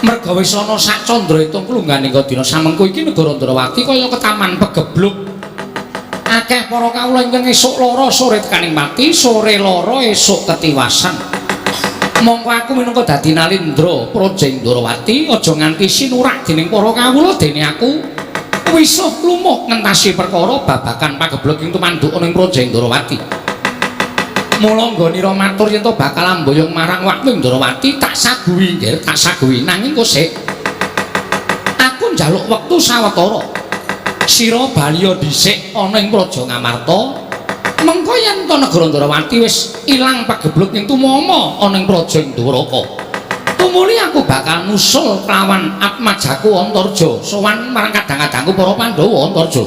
Merga wis ana sak candra itung klungganing dina samengko iki negara Ndrawati kaya ketaman pegebluk. Akeh para kawula ingkang esuk lara sore tekaning mati, sore lara esuk ketiwasan. Mongko aku minangka dadi nalindra praja Ndrawati aja nganti sinurak dening para kawula dene aku wisuh lumuh ngentasi perkara babagan pageblug ing tumanduk ana ing praja Ndrawati. Mula nggonira matur yen to bakal amboyong marang wakmu Ndrawati tak saguhi nggih, tak saguhi. Nanging kok sik aku njaluk wektu sawetara. Sira baliya dhisik ana ing praja Ngamarta. Mengko yen to negara Ndrawati wis ilang pageblug ing tumama ana ing praja Ndwaraka, tumuli aku bakal nusul kelawan atmajaku Antarja sowan marang kadang-kadangku para Pandhawa Antarja.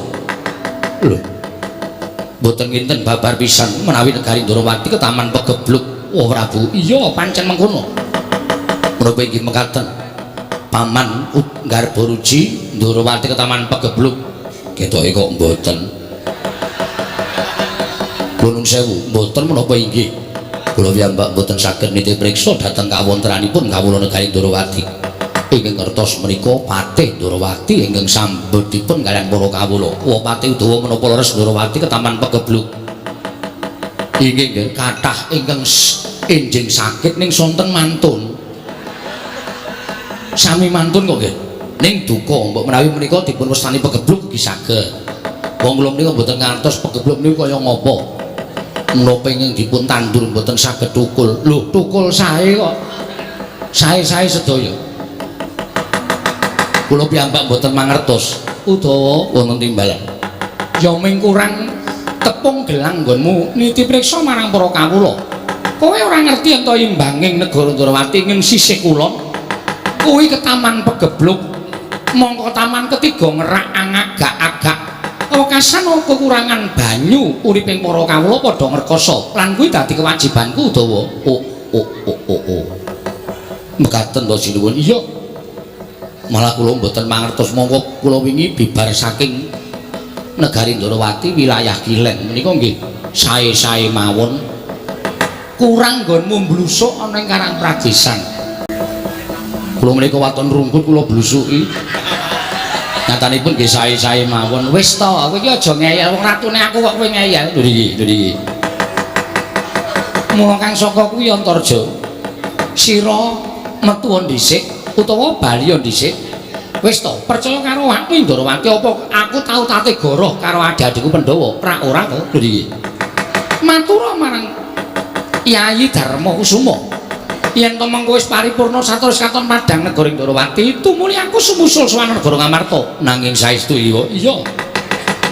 Lho, mboten kinten babar pisan menawi negari Ndrawati ketaman pegeblug. Oh Prabu, iya pancen mengkono. Menapa inggih mekaten Paman Garbaruji Ndrawati ketaman pegeblug? Ketoke kok mboten. Kula nuwun sewu, mboten menapa inggih? Kula piyambak mboten saged nitih priksa dhateng kawontenanipun kawula negari Ndrawati. Ingkang ngertos menika Patih Ndrawati ingkang sambetipun kaliyan para kawula. Wa Patih Udawa menapa leres Ndrawati ketaman pegeblug? Inggih nggih kathah ingkang enjing sakit ning sonten mantun. Sami mantun kok nggih. Ning duka mbok menawi menika dipun wastani pegeblug ugi saged. Wong kula menika mboten ngantos pegeblug niku kaya ngapa. Menapa ingkang dipun tandur mboten saged tukul. Lho, tukul sae kok. Sae-sae sedaya. Kula piyambak mboten mangertos utawa wonten timbalan. Ya ming kurang tepung gelang nggonmu niti priksa marang para kawula. Kowe ora ngerti yen to imbanging negara Ndrawati ing sisih kulon kuwi ketaman pegeblug. Mongko taman ketiga ngerak angagak-agak. Wekasan kekurangan banyu uriping para kawula padha ngrekoso lan kuwi dadi kewajibanku Udawa. Oh oh oh oh oh. Mekaten to sinuwun. Iya. Malah kula mboten mangertos mongko kula wingi bibar saking negari Ndrawati wilayah Kilen menika nggih sae-sae mawon. Kurang nggonmu mblusuk ana ing Karang Prajesan. Kula menika waton rungkut kula blusuki. Nyatanipun nggih sae-sae mawon. Wis to, kowe iki aja ngeyel wong ratune aku kok kowe ngeyel. Lho iki, lho iki. Mula kang saka kuwi Antarja, sira metu dhisik utawa bali dhisik. Wis to, percaya karo aku Ndorowati apa aku tau tate goroh karo adik-adikku Pandhawa? Ora ora to. Lho iki. Matura marang Yayi Darma Kusuma. Yen to mengko wis paripurna saterus katon padhang negara Ndorowati, tumuli aku sumusul sowan negara Ngamarta. Nanging saestu iya. Iya.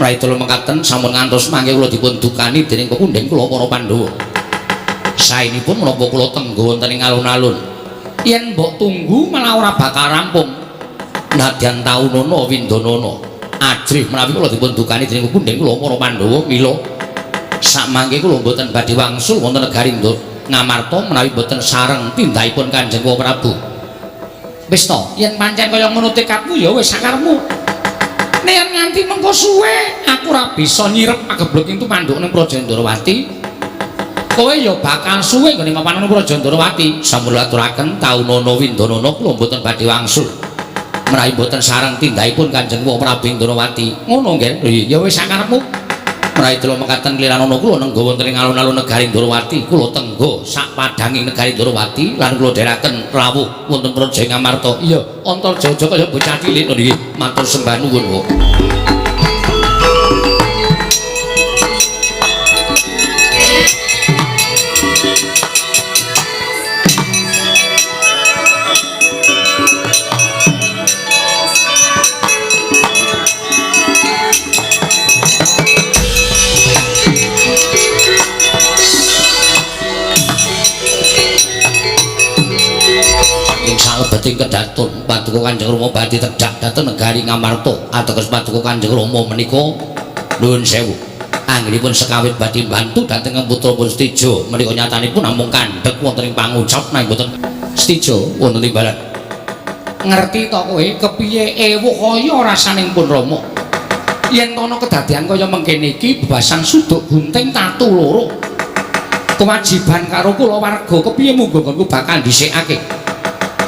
Mraih kula mekaten sampun ngantos mangke kula dipun dukani dening pepundhen kula para Pandhawa. Saenipun menapa kula tenggo wonten ing alun-alun. Yen mbok tunggu malah ora bakal rampung. Nadyan taunana windanana. Ajrih menawi kula dipun dukani dening pepundhen kula para Pandhawa mila sakmangke kula mboten badhe wangsul wonten negari Ngamarta menawi mboten sareng tindakipun Kanjeng Prabu. Wis to, yen pancen kaya ngono tekadmu ya wis sakarepmu. Nek nganti mengko suwe aku ora bisa nyirep pagebluk ing tumanduk ning Praja Ndorowati. Kowe ya bakal suwe nggone mapan ning Praja Ndorowati. Sampun aturaken taunana windanana kula mboten badhe wangsul menawi mboten sareng tindakipun Kanjeng Prabu Ndorowati. Ngono nggih? Ya wis sakarepmu. Menawi kula mekaten kliranana kula nenggo wonten ing alun-alun negari Ndorowati, kula tenggo sak padhanging negari Ndorowati lan kula dherekaken rawuh wonten Praja Ngamarta. Iya, Antarja aja kaya bocah cilik lho nggih. Matur sembah nuwun, Pak. Salebeting kedaton paduka Kanjeng Rama badhe tedhak dhateng negari Ngamarta. Ateges paduka Kanjeng Rama menika nuwun sewu. Anggenipun sekawit badhe mbantu dhateng putra pun Setija menika nyatanipun namung kandhek wonten ing pangucap nanging boten Setija wonten timbalan. Ngerti to kowe kepiye ewuh kaya rasaning pun Rama? Yen ana kedadean kaya mengkene iki bebasan suduk gunting tatu loro. Kewajiban karo kula warga kepiye munggo nggonku bakal dhisikake.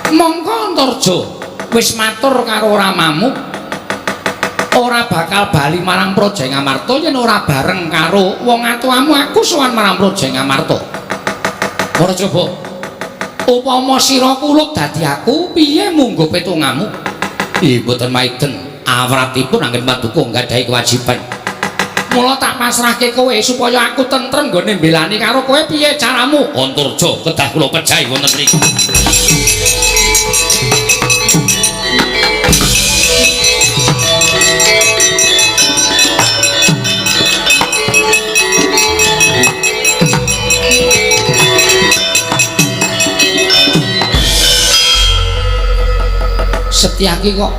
Mongko Antarja wis matur karo ramamu ora bakal bali marang Praja Ngamarta yen ora bareng karo wong atuamu aku sowan marang Praja Ngamarta. Ora coba upama sira kulup dadi aku piye munggo petungamu? Ih mboten maiden awratipun anggen paduka nggadahi kewajiban. Mula tak pasrahke kowe supaya aku tentrem nggone mbelani karo kowe piye caramu? Antarja kedah kula pejahi wonten mriki. Setyaki kok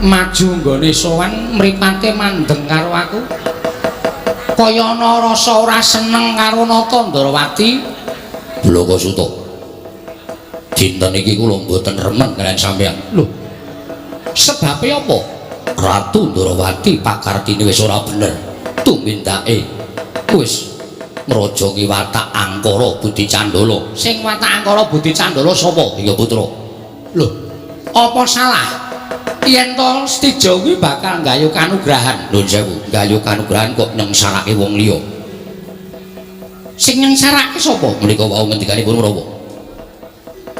maju nggone sowan mripate mandeng karo aku. Kaya ana rasa ora seneng karo Nata Ndorowati. Blaka Suta. Dinten iki kula mboten remen kaliyan sampeyan. Lho. Sebabe apa? Ratu Ndorowati pakartine wis ora bener. Tumindake wis ngrajangi watak angkara budi candala. Sing watak angkara budi candala sapa? Ya putra. Lho, apa salah? Yen to Setija kuwi bakal nggayuh kanugrahan. Nuwun sewu, nggayuh kanugrahan kok nyengsarake wong liya. Sing nyengsarake sapa? Menika wau ngendikanipun Rama.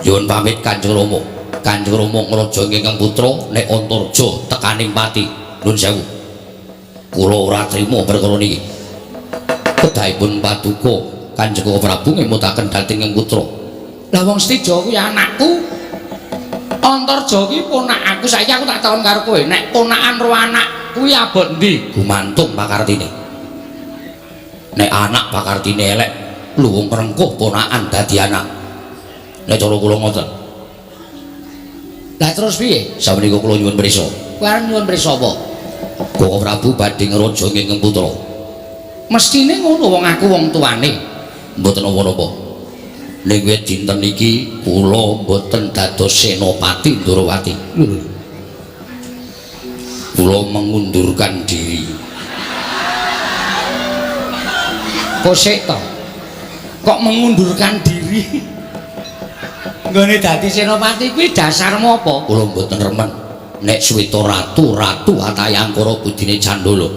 Nyuwun pamit Kanjeng Rama. Kanjeng Rama ngrajangi ingkang putra nek Antarja tekaning pati. Nuwun sewu. Kula ora trima perkara niki. Kedahipun paduka Kanjeng Prabu ngemutaken dhateng ingkang putra. Lah wong Setija kuwi anakku. Antarja kuwi ponakanku. Saiki aku tak takon karo kowe, nek ponakan ro anak kuwi abot endi? Gumantung pakartine. Nek anak pakartine elek, luwung rengkuh ponakan dadi anak. Nek cara kula ngoten. Lah terus piye? Samenika kula nyuwun prisa. Kowe arep nyuwun prisa apa? Koko Prabu badhe ngrajangi ingkang putra. Mestine ngono wong aku wong tuane. Mboten napa-napa. Ning wit dinten iki kula mboten dados senopati Ndorowati. Kula mengundurkan diri. Kok sik to? Kok mengundurkan diri? Nggone dadi senopati kuwi dasarmu apa? Kula mboten remen nek suwita ratu, ratu watake angkara budine candala.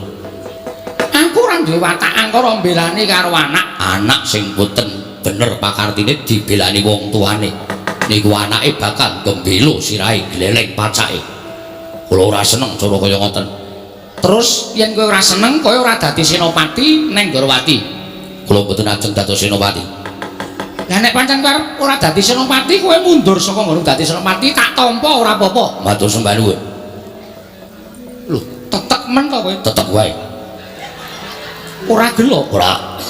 Aku ora duwe watak angkara mbelani karo anak, anak sing mboten Bener pakartine dibelani wong tuane. Niku anake bakal gembelo sirahe gleleng pacake. Kula ora seneng cara kaya ngoten. Terus yen kowe ora seneng, kowe ora dadi senopati neng Ndorowati. Kula mboten ajeng dados senopati. Lah nek pancen kowe ora dadi senopati, kowe mundur saka nggon dadi senopati, tak tampa ora apa-apa. Matur sembah nuwun. Lho, tetek men to kowe? Tetep wae. Ora gelo? Ora.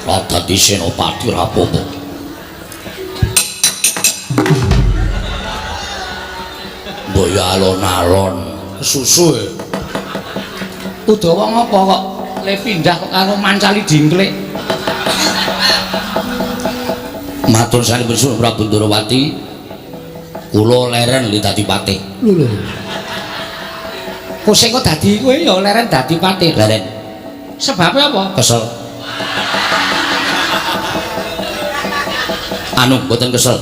Ora dadi senopati ora apa-apa. Mbok ya alon-alon kesusu. Udawa ngopo kok le pindah kok karo mancali dingklik? Matur sampun suwun Prabu Ndorowati. Kula leren li dadi patih. Lho lho. Kok sing kok dadi kowe ya leren dadi patih? Leren. Sebabe apa? Kesel. Anu mboten kesel.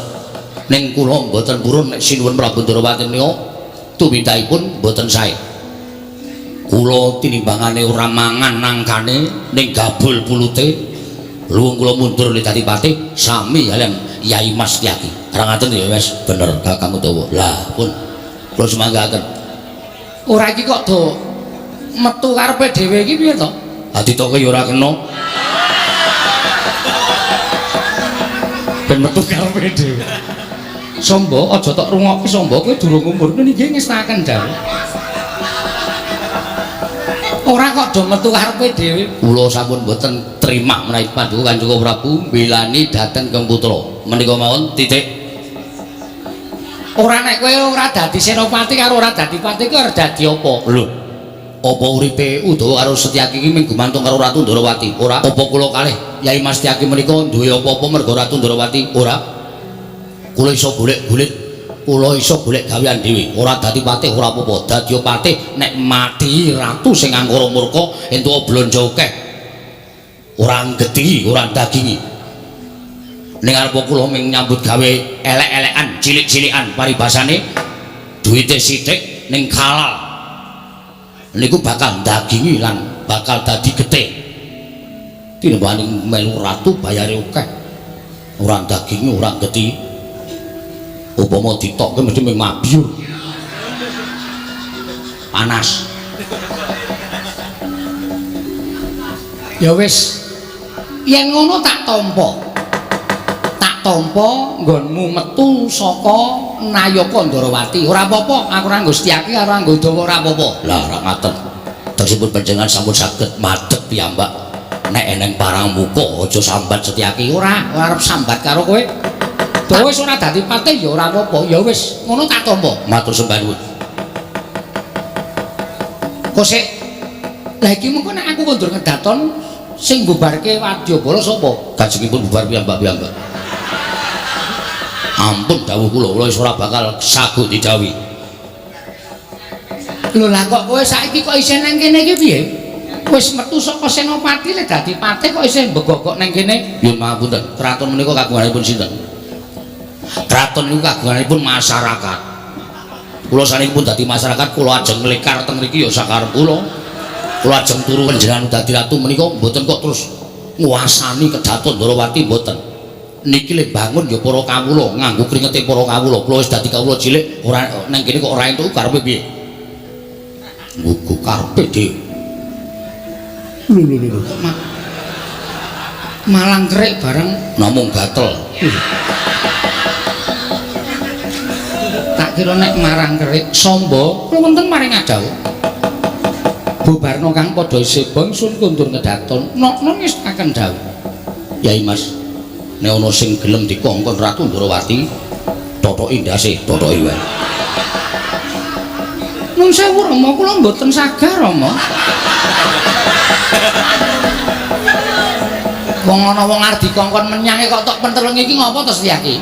Ning kula mboten purun nek sinuwun Prabu Ndorowati menika tumindakipun mboten sae. Kula tinimbangane ora mangan nangkane ning gabul pulute. Luwung kula mundur li dadi patih sami kalian Yai Mas Tyaki. Ora ngaten ya wis bener Kakang Udawa. Lah pun kula sumanggaken. Ora iki kok do metu karepe dhewe iki piye to? Ha ditoke ya ora kena. Ben metu karepe dhewe. Sombo aja tok rungokke Sombo, kowe durung umur niki ngestaken dawuh. Ora kok do metu karepe dhewe. Kula sampun mboten terima menawi paduka Kanjeng Prabu mbelani dhateng Kang Putra. Menika mawon titik. Ora nek kowe ora dadi senopati karo ora dadi patih kuwi arep dadi apa? Lho, apa uripe Udawa karo Setyaki iki mung gumantung karo Ratu Ndorowati? Ora. Apa kula kalih Yai Mas Tyaki menika duwe apa-apa mergo Ratu Ndorowati? Ora. Kula iso golek-golek, kula iso golek gawean dhewe. Ora dadi patih ora apa-apa. Dadi patih nek mati ratu sing angkara murka entuk blonjo akeh. Ora nggedhi, ora dagingi. Ning arep kula mung nyambut gawe elek-elekan, cilik-cilikan paribasane duwite sithik ning halal. Niku bakal dagingi lan bakal dadi getih. Tinimbangane melu ratu bayare akeh. Ora dagingi, ora getih. Upama ditokke mesti mung mabyur. Panas. Ya wis. Yen ngono tak tampa. Tak tampa nggonmu metu saka Nayaka Ndorowati. Ora apa-apa, aku ora nggo Setyaki karo nggo Udawa ora apa-apa. Lah ora ngaten. Tegesipun panjenengan sampun saged madhep piyambak. Nek eneng parang muka aja sambat Setyaki. Ora, ora arep sambat karo kowe. Dawa wis ora dadi patih ya ora apa-apa. Ya wis, ngono tak tampa. Matur sembah nuwun. Kok sik lah iki mengko nek aku kondur ngedaton sing mbubarke wadyabala sapa? Kajengipun bubar piyambak-piyambak. Ampun dawuh kula, kula wis ora bakal sagu didhawuhi. Lho lah kok kowe saiki kok isih nang kene iki piye? Wis metu saka senopati le dadi patih kok isih mbegogok nang kene? Nyuwun pangapunten, kraton menika kagunganipun sinten? Kraton niku kagunganipun masyarakat. Kula saniki pun dadi masyarakat, kula ajeng nglekar teng mriki ya sakarep kula. Kula ajeng turu panjenengan dadi ratu menika mboten kok terus nguasani kedaton Ndorowati mboten. Niki le bangun ya para kawula nganggo kringete para kawula. Kula wis dadi kawula cilik ora nang kene kok ora entuk karepe piye? Nggo karepe dhewe. Lho lho lho kok malang kerik bareng namung gatel. Tak kira nek marang kerik Sombo kula wonten maring adawuh. Bubarno kang padha isih ingsun kundur ngedaton nokno ngestaken dawuh. Yai Mas, nek ana sing gelem dikongkon Ratu Ndorowati, thothoki ndase, thothoki wae. Nun sewu Rama, kula mboten sagar Rama. Wong ana wong arep dikongkon menyange kok tok penteleng iki ngopo to Setyaki?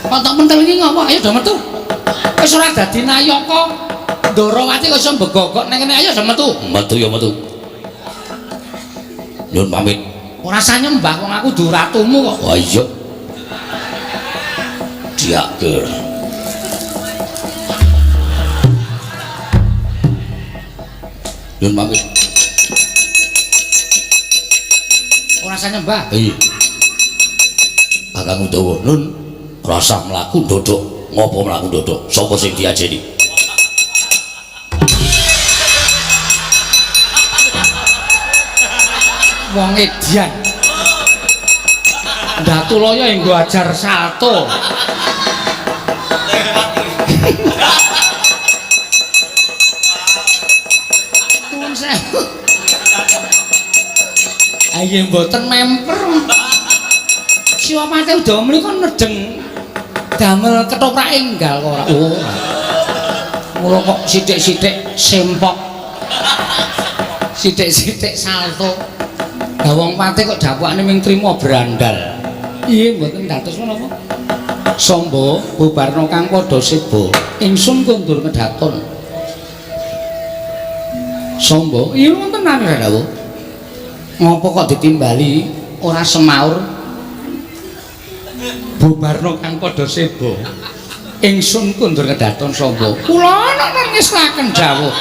Kok tok penteleng iki ngopo? Ayo do metu. Wis ora dadi nayaka Ndorowati kok iso mbegogok nang kene, ayo do metu. Metu ya metu. Nyuwun pamit. Ora usah nyembah wong aku du ratumu kok. Wah iya. Diaker. Nyuwun pamit. Ora usah nyembah. Iya. Kakang Udawa, nun rasah mlaku ndodhok. Ngopo mlaku ndodhok? Sapa sing diajeni? Wong edian. Datulaya nggo ajar salto. Nuwun sewu. Ayo mboten memper. Siwapate Udawa menika nedheng damel ketoprak enggal kok ora. Oh. Mula kok sithik-sithik sempok. Sithik-sithik salto. Lah wong pate kok dapukane ming trima brandal. Iya mboten dados menapa. Samba bubarna kang padha seba, ingsun kondur kedaton. Samba, iya wonten dawuh. Ngopo kok ditimbali ora semaur? Bubarna kang padha seba, ingsun kondur kedaton Samba. Kula ana ngeslaken dawuh.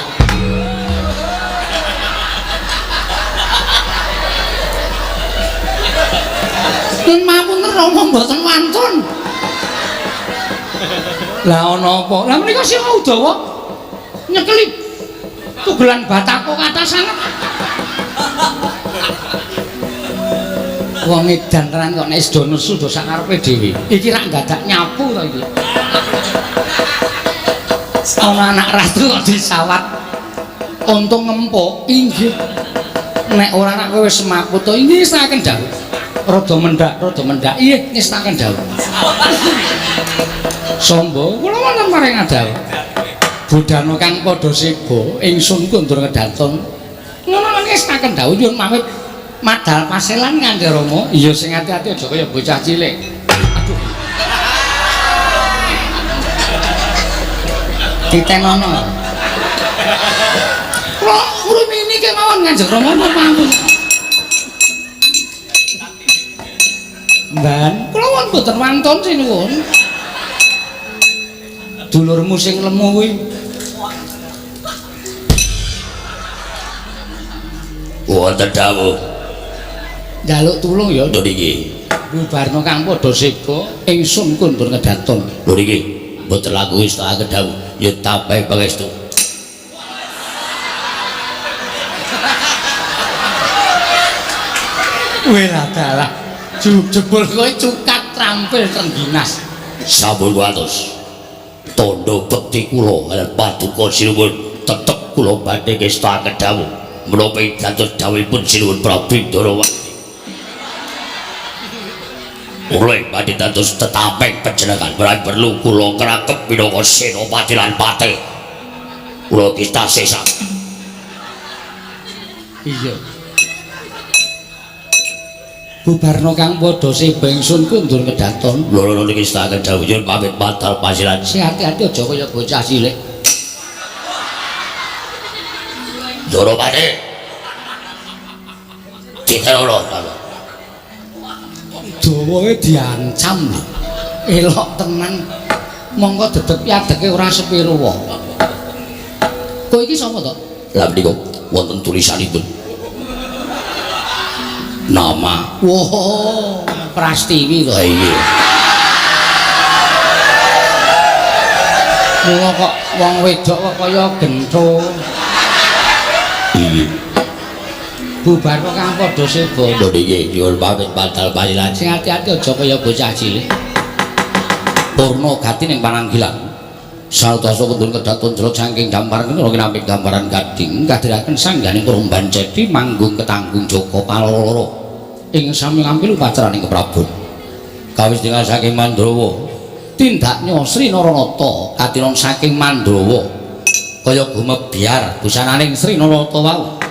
Nun mampun Rama mboten wantun. Lah ana apa? Lah menika Sira Udawa nyekeli tugelan batako kathah sanget. Wong edan tenan kok nek do nesu do sak karepe dhewe. Iki rak dadak nyapu to iki. Ana anak ratu kok disawat. Untung ngempuk inggih. Nek ora rak kowe wis semaput to inggih saken dawuh. Rada mendak, iya ngestaken dawuh. Samba, kula wonten paring dawuh. Budana kang padha seba, ingsun kondur kedaton. Ngono ngestaken dawuh nyuwun pamit madal paselan Kanjeng Rama. Iya sing ati-ati aja kaya bocah cilik. Aduh. Ditenono. Kula ngrumini kemawon Kanjeng Rama pamit. Mban, kula wonten mboten wantun sinuwun. Dulurmu sing lemu kuwi. Wonten dawuh. Njaluk tulung ya. Lho niki. Bubarna kang padha seba, ingsun kondur kedaton. Lho niki, mboten laku wis tak dawuh. Ya tambahi pangestu. Wela dalah. Jebul kowe cukat trampil trengginas. Sampun kuwatos. Tandha bekti kula lan paduka sinuwun tetep kula badhe ngestakaken dawuh. Menapa dados dawuhipun Sinuwun Prabu Ndorowati. Kula badhe dados tetaping panjenengan menawi perlu kula krakep minangka senopati lan patih. Kula kisah sesa. Iya. Bubarna kang padha seba ingsun kondur kedaton. Lho lho niki setaken dawuh nyuwun pamit madal pasiran. Sing ati-ati aja kaya bocah cilik. Ndorowati. Diterono ta. Dawae diancam lho. Elok tenan. Monggo dedeg yadeke ora sepiro wae. Kowe iki sapa to? Lah menika wonten tulisanipun. Nama. Wah, Prastiwi to. Iya. Mula kok wong wedok kok kaya gentho. Iya. Bubar kok kang padha seba. Lho niki nyuwun pamit padal pasiran. Sing ati-ati aja kaya bocah cilik. Purna gati ning pananggilan. Saltasa kundun kedaton jelot saking damparan kena kinampi gambaran gading kadhiraken sangganing Kromban Ceti manggung ketanggung Joko Paloro ing sami ngampil upacaraning keprabon. Kawis tinggal saking Mandrawa tindaknya Sri Naranata katinon saking Mandrawa kaya gumebyar busananing Sri Naranata wau.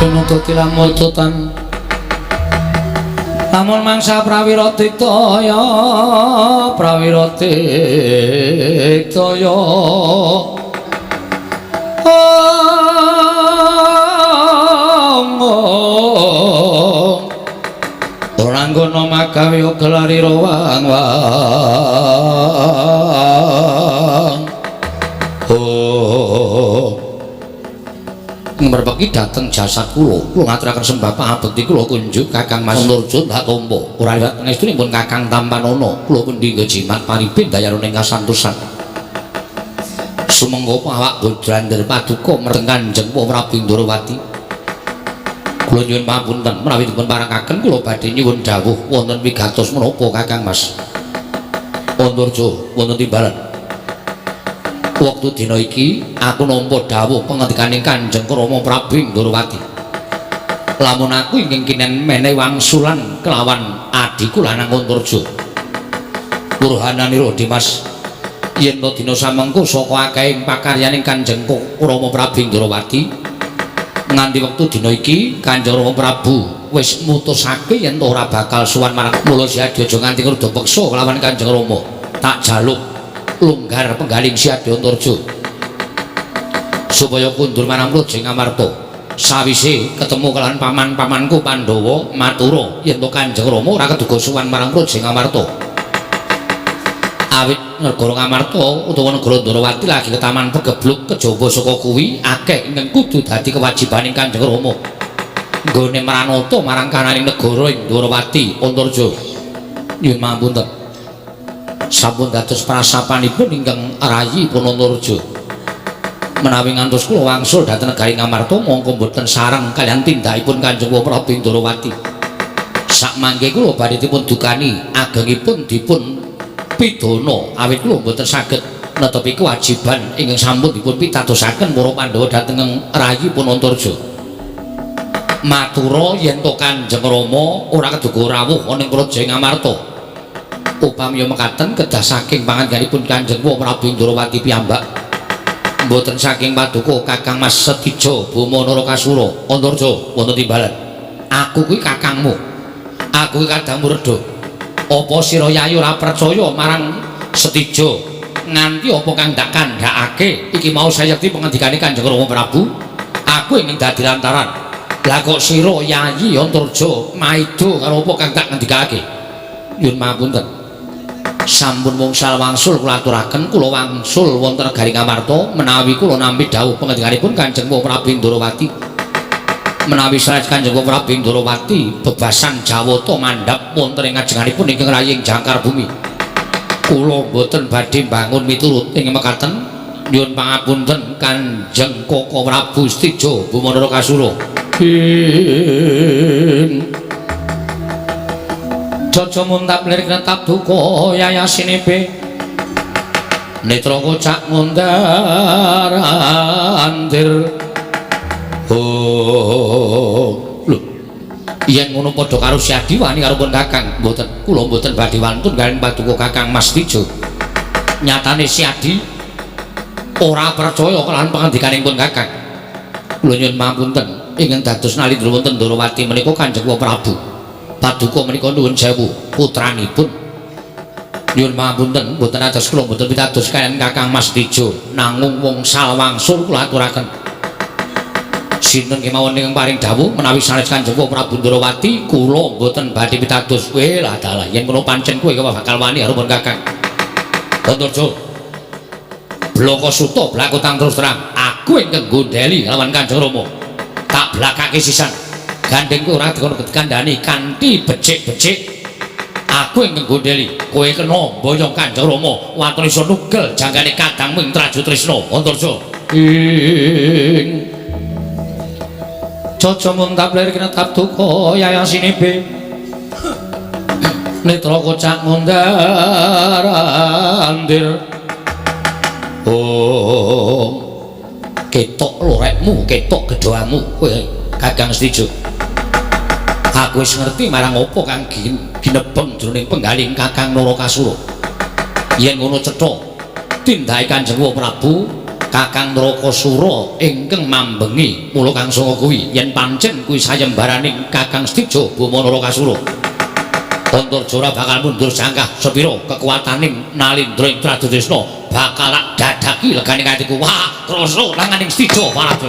Penuntut tilamututan lamun mangsa prawira diktaya prawira diktaya ora nggono agawe gelari rawang wang. Oh. Ngmerpeki dhateng jasad kula, kula ngaturaken sembah pangabekti kula kunjuk Kakang Mas Antarja tak tampa. Ora liwat pangestunipun Kakang Tampanana, kula pundi jimat paribin dayarane kasantosan. Sumangga awak bodrander paduka marang Kanjeng Prabu Ndrawati. Kula nyuwun pangapunten menawi dipun parengaken kula badhe nyuwun dawuh wonten wigatos menapa Kakang Mas Antarja wonten timbalan. Wektu dina iki aku nampa dawuh pangandikaning Kanjeng Rama Prabu Ndrawati. Lamun aku ingkang kinen menehi wangsulan kelawan adhiku lanang Antarja. Purhananira Dimas, yen to dina samengko saka akehing pakaryaning Kanjeng Rama Prabu Ndrawati nganti wektu dina iki Kanjeng Rama Prabu wis mutusake yen to ora bakal sowan marang mula Siadi aja nganti ngruda peksa kelawan Kanjeng Rama. Tak jaluk longgar penggaling Siadi Antarja supaya kundur marang Praja Ngamarta. Sawise ketemu kelawan paman-pamanku Pandhawa matura yen to Kanjeng Rama ora keduga sowan marang Praja Ngamarta. Awit negara Ngamarta utawa negara Ndrawati lagi ketaman pegebluk kejaba saka kuwi akeh ingkang kudu dadi kewajibaning Kanjeng Rama nggone mranata marang kananing negara ing Ndrawati. Antarja nyuwun pangapunten, sampun dados prasapanipun ingkang rayi pun Antarja. Menawi ngantos kula wangsul dhateng negari Ngamarta mongko mboten sareng kaliyan tindakipun Kanjeng Prabu Ndrawati. Sakmangke kula badhe dipun dukani agengipun dipun pidana awit kula mboten saged netepi kewajiban ingkang sampun dipun pitadosaken para Pandhawa dhateng rayi pun Antarja. Matura yen to Kanjeng Rama ora keduga rawuh ana ing Praja Ngamarta. Upami mekaten kedah saking pangandikanipun Kanjeng Prabu Ndrawati piyambak, mboten saking paduka Kakang Mas Setija Boma Narakasura. Antarja wonten timbalan, aku kuwi kakangmu, aku kuwi kadangmu Redha. Apa sira yayi ora percaya marang Setija nganti apa kang tak kandhakake iki mau sayekti pangandikane Kanjeng Rama Prabu? Aku ingin dadi lantaran. Lah kok sira yayi Antarja maido karo apa kang tak ngendikake? Nyuwun pangapunten, sampun wngsal wangsul kula aturaken, kula wangsul wonten negari Ngamarta menawi kula nampi dawuh pangandikanipun Kanjeng Prabu Ndrawati. Menawi sanes Kanjeng Prabu Ndrawati bebasan Jawata mandhap wonten ing ajenganipun ingkang raying jangkar bumi, kula mboten badhe mbangun miturut ing mekaten. Nyuwun pangapunten Kanjeng Koko Prabu Setija Boma Narakasura. Ing Jaja muntap lirik netap duka yayasinipe netra kocak ngundar andir. Oh lho, yen ngono padha karo Siadi wani karo pun Kakang. Mboten, kula mboten badhe wantun kaliyan paduka Kakang Mas Setija. Nyatane Siadi ora percaya kelawan pangandikaning pun Kakang. Kula nyuwun pangapunten ingkang dados nalindra wonten Ndrawati menika Kanjeng Prabu. Paduka menika nuwun sewu putranipun. Nyuwun pangapunten mboten atos kula mboten pitados kaliyan Kakang Mas Setija, nanging wongsal wangsul kula aturaken. Sinten kemawon ingkang paring dawuh menawi sanes Kanjeng Prabu Ndrawati kula mboten badhe pitados. Kowe lah dalah yen ngono pancen kowe bakal wani karo pun Kakang Antarja. Blaka suta blakutang terus terang, aku ingkang gondeli kelawan Kanjeng Rama. Tak blakake sisan. Gandeng kowe ora dikono kandhani kanthi becik-becik. Aku ingkang gondeli, kowe kena mboyong Kanjeng Rama waton iso nugel janggane kadangmu ing Trajutrisna. Antarja. Ing Jaja muntap lir kinetap duka yayasinibe netra kocak ngundar andir. Oh, ketok lorekmu, ketok gedhoamu kowe Kakang Setija. Aku wis ngerti marang apa kang ginebeng jroning penggaling Kakang Narakasura. Yen ngono cetha tindake Kanjeng Prabu Kakang Narakasura ingkang mambengi mula kang sanga kuwi yen pancen kuwi sayembaraning Kakang Setija Boma Narakasura. Antarja ora bakal mundur jangkah sepira kekuataning Nalindra ing Trajutrisna bakal tak dadaki legane atiku. Wah, krasa tanganing Setija Prabu.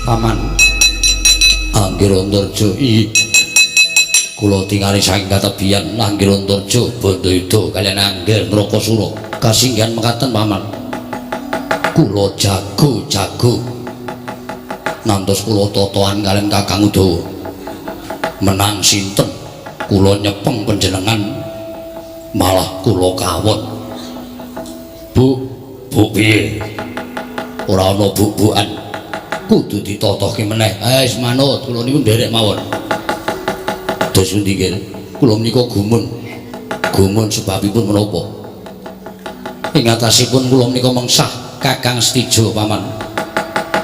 Paman Anggir Antarja iki kula tingali saking katebian Anggir Antarja Bandayuda kaliyan Anggir Narakasura kasinggihan mekaten paman. Kula jago-jago ngantos kula totohan kaliyan Kakang Udawa. Menang sinten kula nyepeng panjenengan malah kula kawon. Bu, bu piye? Ora ana bubukan. Kudu ditotohke meneh. Wis manut, kula niku nderek mawon. Dos pundi nggih? Kula menika gumun. Gumun sebabipun menapa? Ing atasipun kula menika mengsah Kakang Setija paman.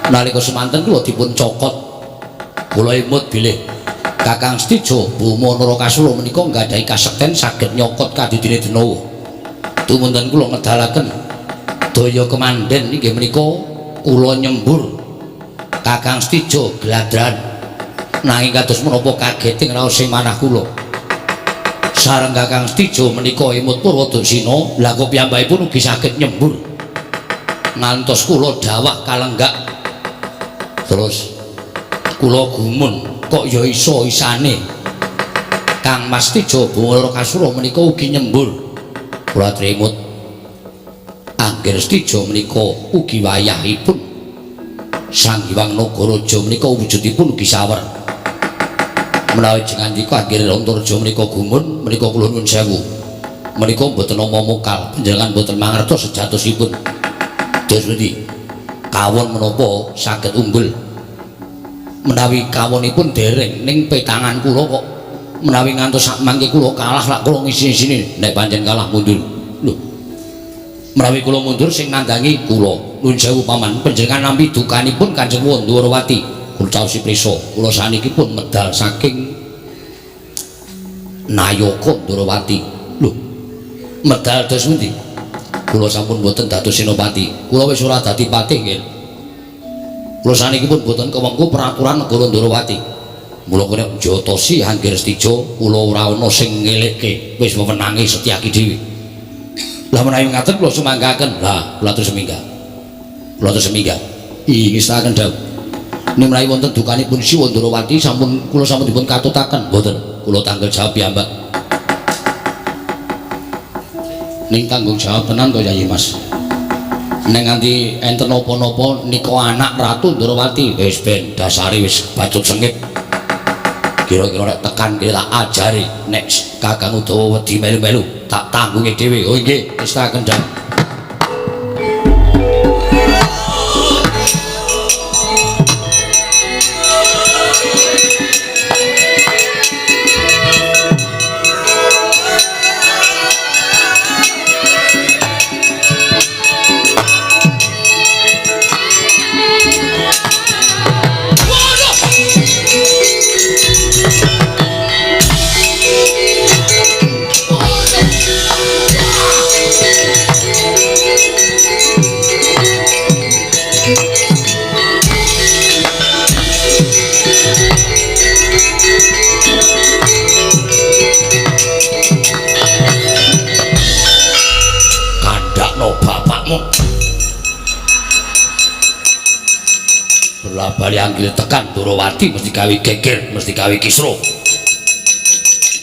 Nalika semanten kula dipun cokot. Kula emut bilih Kakang Setija Boma Narakasura menika nggadahi kasekten saged nyokot kadidine Denawa. Tumunten kula ngedalaken daya kemandhen inggih menika kula nyembur Kakang Setija gladran. Nanging kados menapa kageting raos sing manah kula. Sareng Kakang Setija menika emut Purwadasina, lha kok piyambakipun ugi saged nyembur. Ngantos kula dawah kalenggak. Terus kula gumun kok ya iso isane Kang Mas Setija Boma Narakasura menika ugi nyembur. Kula trimut Anggir Setija menika ugi wayahipun Sang Hyang Nagaraja menika wujudipun ugi sawer. Menawi jengandika Anggir Antarja menika gumun menika kula nuwun sewu. Menika mboten nampa mokal, panjenengan mboten mangertos sejatosipun. Dos pundi? Kawon menapa saged unggul? Menawi kawonipun dereng ning petangan kula kok menawi ngantos sak mangke kula kalah lak kula ngisi-isine. Nek pancen kalah mundur. Lho. Menawi kula mundur sing nandangi kula. Nuwun sewu paman, panjenengan nampi dukanipun Kanjeng Wandrawati. Kula caosi prisa, kula saniki pun medal saking Nayaka Ndrawati. Lho, medal dos pundi? Kula sampun boten dados senopati. Kula wis ora dadi patih nggih. Kula saniki pun boten kewengku peraturan negara Ndrawati. Mula kene njotosi Anggir Setija, kula ora ana sing ngelekke, wis wewenange Setyaki dhewe. Lah menawi ngaten kula sumanggaken. Lah, kula terus minggah. Kula terus minggah. Ih, ngestaken dawuh. Nek menawi wonten dukanipun Siwa Ndrawati sampun kula sampun dipun katutaken. Mboten, kula tanggung jawab piyambak. Ning tanggung jawab tenan to Yayi Mas. Nek nganti enten napa-napa nika anak Ratu Ndrawati wis ben dasare wis bacut sengit. Kira-kira nek tekan kene tak ajari nek Kakang Udawa wedi melu-melu tak tanggunge dhewe. Oh nggih, wis tak kendhang. Bali anggil tekan Ndrawati mesti gawe geger, mesti gawe kisruh.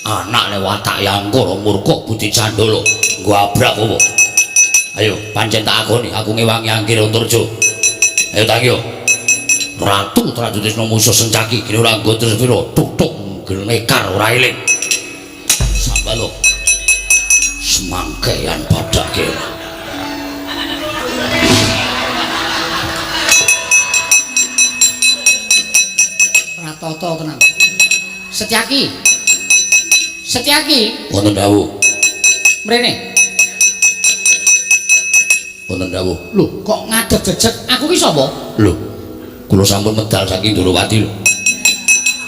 Anake watak Yangkara murka budi candala, nggo abrak apa? Ayo pancen tak akoni aku ngewangi Anggir Antarja. Ayo tangi yo. Ratu Trajutrisna musuh sencaki gene ora nggo terus pira tutuk glekar ora eling. Sambalo. Semangkean padake. Ratata tenan. Setyaki. Setyaki, Wonten dawuh. Mrene. Wonten dawuh. Lho, kok ngadeg jejeg? Aku ki sapa? Lho, kula sampun medal saking Ndorowati lho.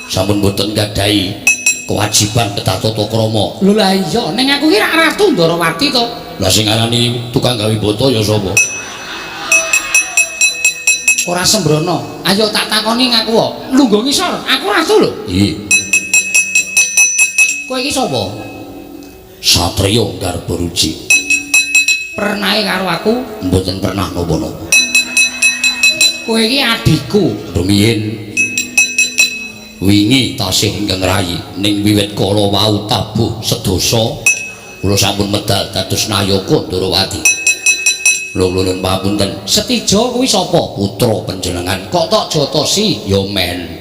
Sampun mboten gadhahi kewajiban kedah tata krama. Lho lah iya, ning aku ki rak Ratu Ndorowati to. Lah sing ngarani tukang gawe boto ya sapa? Ora sembrono. Ayo tak takoni ngaku wae. Lungguh ngisor, aku ratu lho. Iya. Kowe iki sapa? Satriya Garbaruji. Pernahe karo aku? Mboten pernah napa-napa. Kowe iki adhiku. Rumiyin wingi tasih ingkang rayi ning wiwit kala wau tabuh sedasa kula sampun medal dados nayaka Ndorowati. Lho nuwun pamunten. Setija kuwi sapa? Putra panjenengan. Kok tok jotosi? Ya men.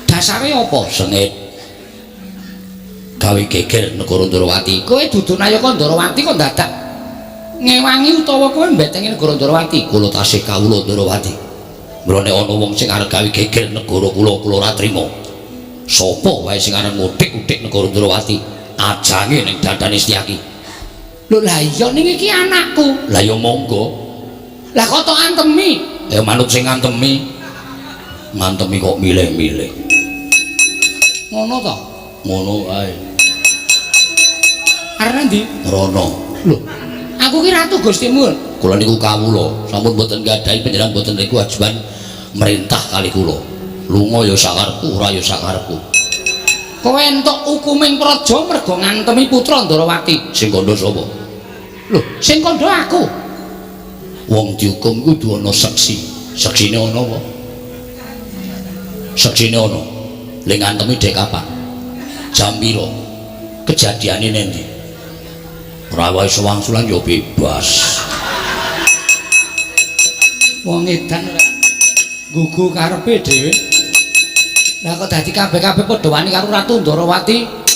Dasare apa? Sengit gawe geger negara Ndorowati. Kowe dudu nayaka Ndorowati kok dadak ngewangi utawa kowe mbetengi negara Ndorowati? Kula tasih kawula Ndorowati. Mrene ana wong sing arep gawe geger negara kula, kula ora trima. Sapa wae sing arep nguthik-uthik negara Ndorowati, ajange ning dandane Setyaki. Lho lah iya ning iki anakku. Lah ya monggo. Lah kok tok antemi? Ya manut sing ngantemi. Ngantemi kok milih-milih. Ngono to? Ngono wae. Arep ndi? Rono. Lho, aku ki ratu Gustimu. Kula niku kawula, sampun mboten gadhahi panjenengan mboten niku kewajiban merintah kali kula. Lunga ya sakarepku, ora ya sakarepku. Kowe entuk hukuming praja mergo ngantemi putra Ndorowati. Sing kandha sapa? Lho, sing kandha aku. Wong dihukum kudu ana seksi. Seksine ana apa? Seksine ana. Le ngantemi dek kapan? Jam pira? Kejadiane nendi? Ora wae sewangsulan ya bebas. Wong edan gugu karepe dhewe. Lah kok dadi kabeh-kabeh padha wani karo Ratu Ndorowati?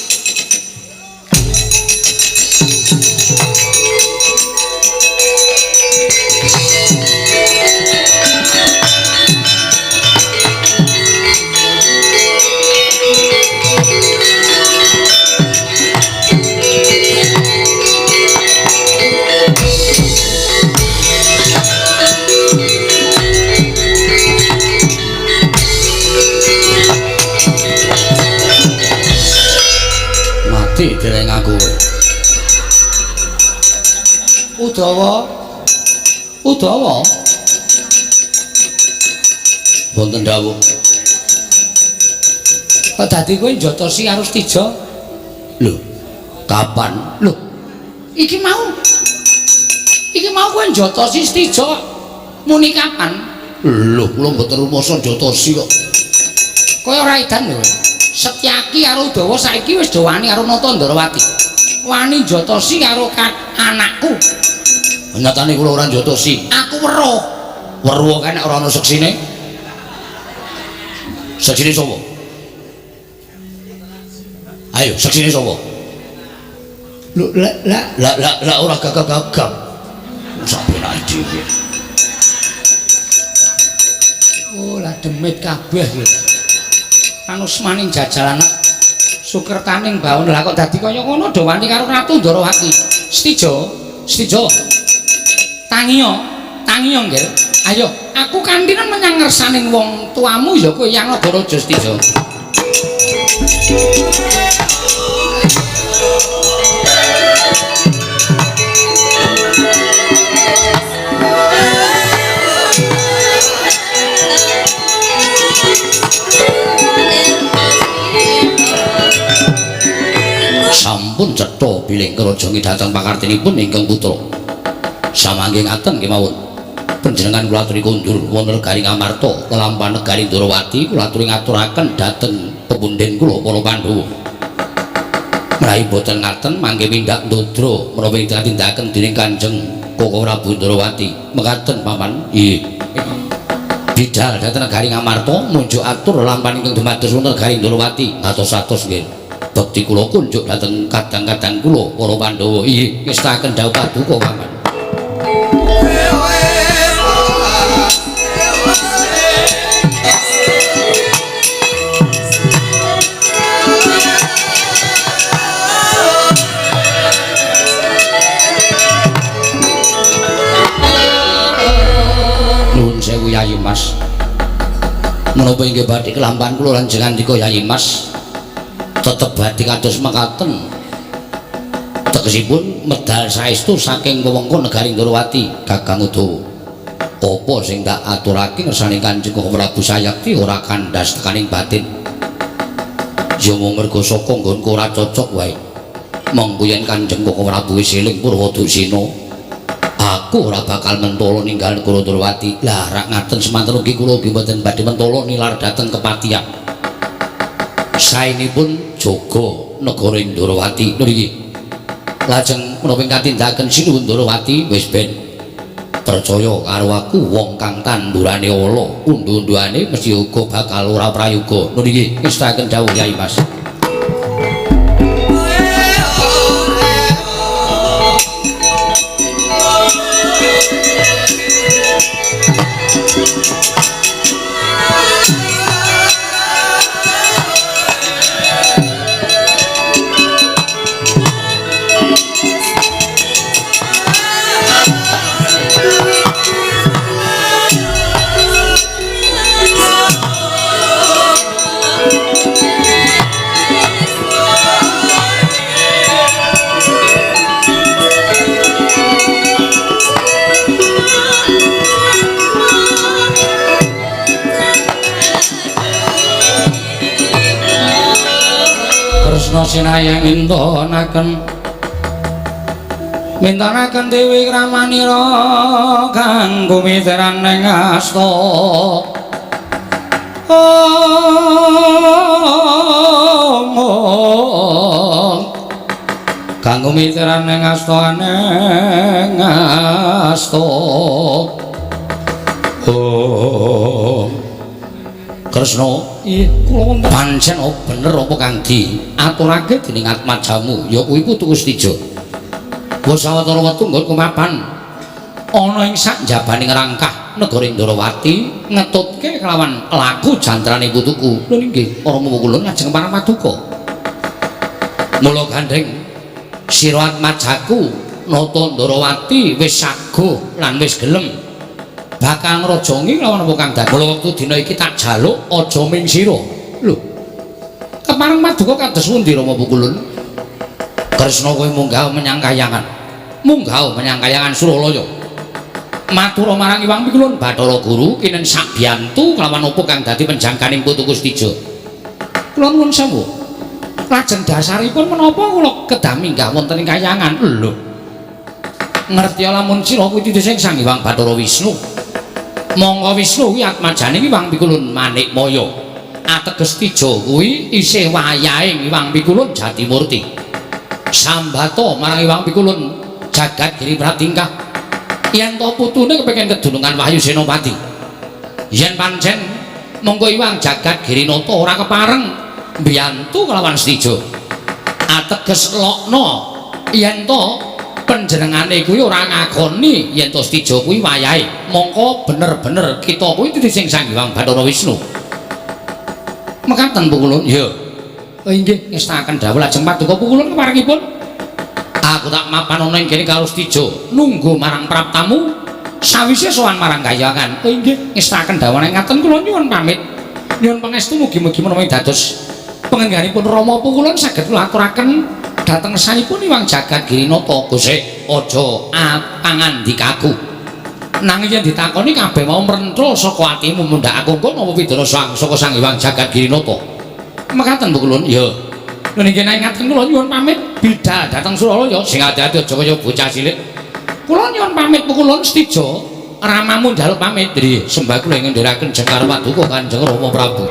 Mati dereng aku. Udawa. Udawa. Wonten dawuh. Kok dadi kowe njotosi karo Setija? Lho, kapan? Lho, iki mau. Iki mau kowe njotosi Setija muni kapan? Lho, kula mboten rumasa njotosi kok. Kowe ora edan lho. Setyaki karo Udawa saiki wis do wani karo Nata Ndorowati. Wani njotosi karo anakku. Nyatane kula ora njotosi. Aku weruh. Weruh kae nek ora ana seksine. Seksine sapa? Ayo, seksine sapa? Lho, lah lah lah lah ora gagap-gagap. Sak penake dhewe. Oh, lah demit kabeh lho. Anusmaning jajalan sukertaning baon. Lah kok dadi kaya ngono do wani karo Ratu Ndorowati. Setija, Setija. Tangiya, tangiya nggih. Ayo, aku kantinan menyang ngersaning wong tuamu ya kowe yang Nagaraja Setija. Sampun cetha bilih keraja dhateng pakartinipun ingkang putra. Samangke ngaten kemawon. Panjenengan kula aturi kondur wonten negari Ngamarta, lelampahan negari Ndorowati, kula aturi ngaturaken dhateng pepunden kula para Pandhawa. Menawi boten ngaten mangke mindak ndodra menawi tindakan dening Kanjeng Koko Prabu Ndorowati. Mekaten paman. Nggih. Bidal dhateng negari Ngamarta munjuk atur lelampahan ingkang dumados wonten negari Ndorowati. Atos-atos nggih. Bekti kula kunjuk dhateng kadang-kadang kula para Pandhawa. Inggih, ngestaken dawuh paduka paman. Nuwun sewu Yayi Mas. Menapa inggih badhe kelampahan kula lan jengandika Yayi Mas? Tetep badhe kados mekaten. Tegesipun medal saestu saking wewengkon negari Ndorowati Kakang Udawa. Apa sing tak aturake ngersane Kanjeng Prabu Sayekti ora kandhas tekaning batin. Ya mung mergo saka nggonku ora cocok wae. Mengko yen Kanjeng Prabu wis eling Purwadusina, aku ora bakal mentolo ninggal negara Ndorowati. Lah rak ngaten semanten ugi kula ugi mboten badhe mentolo nilar dhateng kepatihan. Saenipun jaga negara Ndorowati niki. Lajeng menapa ingkang tindakaken Sinuwun Ndorowati wis ben percaya karo aku wong kang tandurane ala, undu-unduane mesti uga bakal ora prayoga. Niki ngestaken dawuh Yai Mas. Kresna sinayang mintonaken mintonaken Dewi Kramanira kang gumiteran ing asta. Om kang gumiteran ing asta ing asta. Om Kresna, kula wonten pancen bener apa kang diaturake dening atmajamu ya kuwi putu Kustija. Wis sawetara wektu nggon kumapan ana ing sak njabaning rangkah negara Ndorowati ngetutke kelawan laku jantrane putuku. Lho nggih, para kula lajeng marang paduka. Mula gandheng sira atmajaku nata Ndorowati wis saguh lan wis gelem bakal ngrajangi lawan apa kang dadi. Mula wektu dina iki tak jaluk aja ming sira. Lho. Kepareng paduka kados pundi Rama Pukulun? Kresna kowe munggah menyang kayangan. Munggah menyang kayangan Suralaya. Matur marang Iwang Pikulun Bathara Guru kinen sabiyantu kelawan apa kang dadi penjangkaning putu Kustija. Kula nuwun sewu. Lajeng dasaripun menapa kula kedah minggah wonten ing kayangan? Lho. Ngerti lamun sira kuwi titih Sang Hyang Bathara Wisnu. Mongko Wisnu kuwi atmajane Hyang Pikulun Manikmaya. Ateges Tija kuwi isih wayahe Hyang Pikulun Jatimurti. Sambata marang Hyang Pikulun jagat giri pratingkah. Yen to putune kepengin kedunungan Wahyu Senopati. Yen pancen mongko Hyang jagat Girinata ora kepareng mbiyantu kelawan Stija. Ateges lokna yen to panjenengane kuwi ora ngakoni yen to Stija kuwi wayahe. Mongko bener-bener kita kuwi dudu sing Sang Hyang Bathara Wisnu. Mekaten Pukulun? Ya. Oh inggih, ngestaken dawuh lajeng paduka Pukulun keparengipun. Aku tak mapan ana ing kene karo Stija, nunggu marang praptamu sawise sowan marang kayangan. Oh inggih, ngestaken dawuh ngaten kula nyuwun pamit. Nyuwun pangestu mugi-mugi menawi dados pengengganipun Rama Pukulun saged kula aturaken dhateng sanipun Hyang Jagat Girinata. Gusti, aja pangandikaku. Nanging yen ditakoni kabeh mau mrentul saka atimu mundhak aku engko napa pidana saka Sang Hyang Jagat Girinata. Mekaten Pukulun? Ya. Lha niki nek ngaten kula nyuwun pamit bidal dhateng Suralaya. Sing ati-ati aja kaya bocah cilik. Kula nyuwun pamit Pukulun Stija, ramamu njaluk pamit. Nggih, sembah kula ing ngendheraken jengkar paduka Kanjeng Rama Prabu.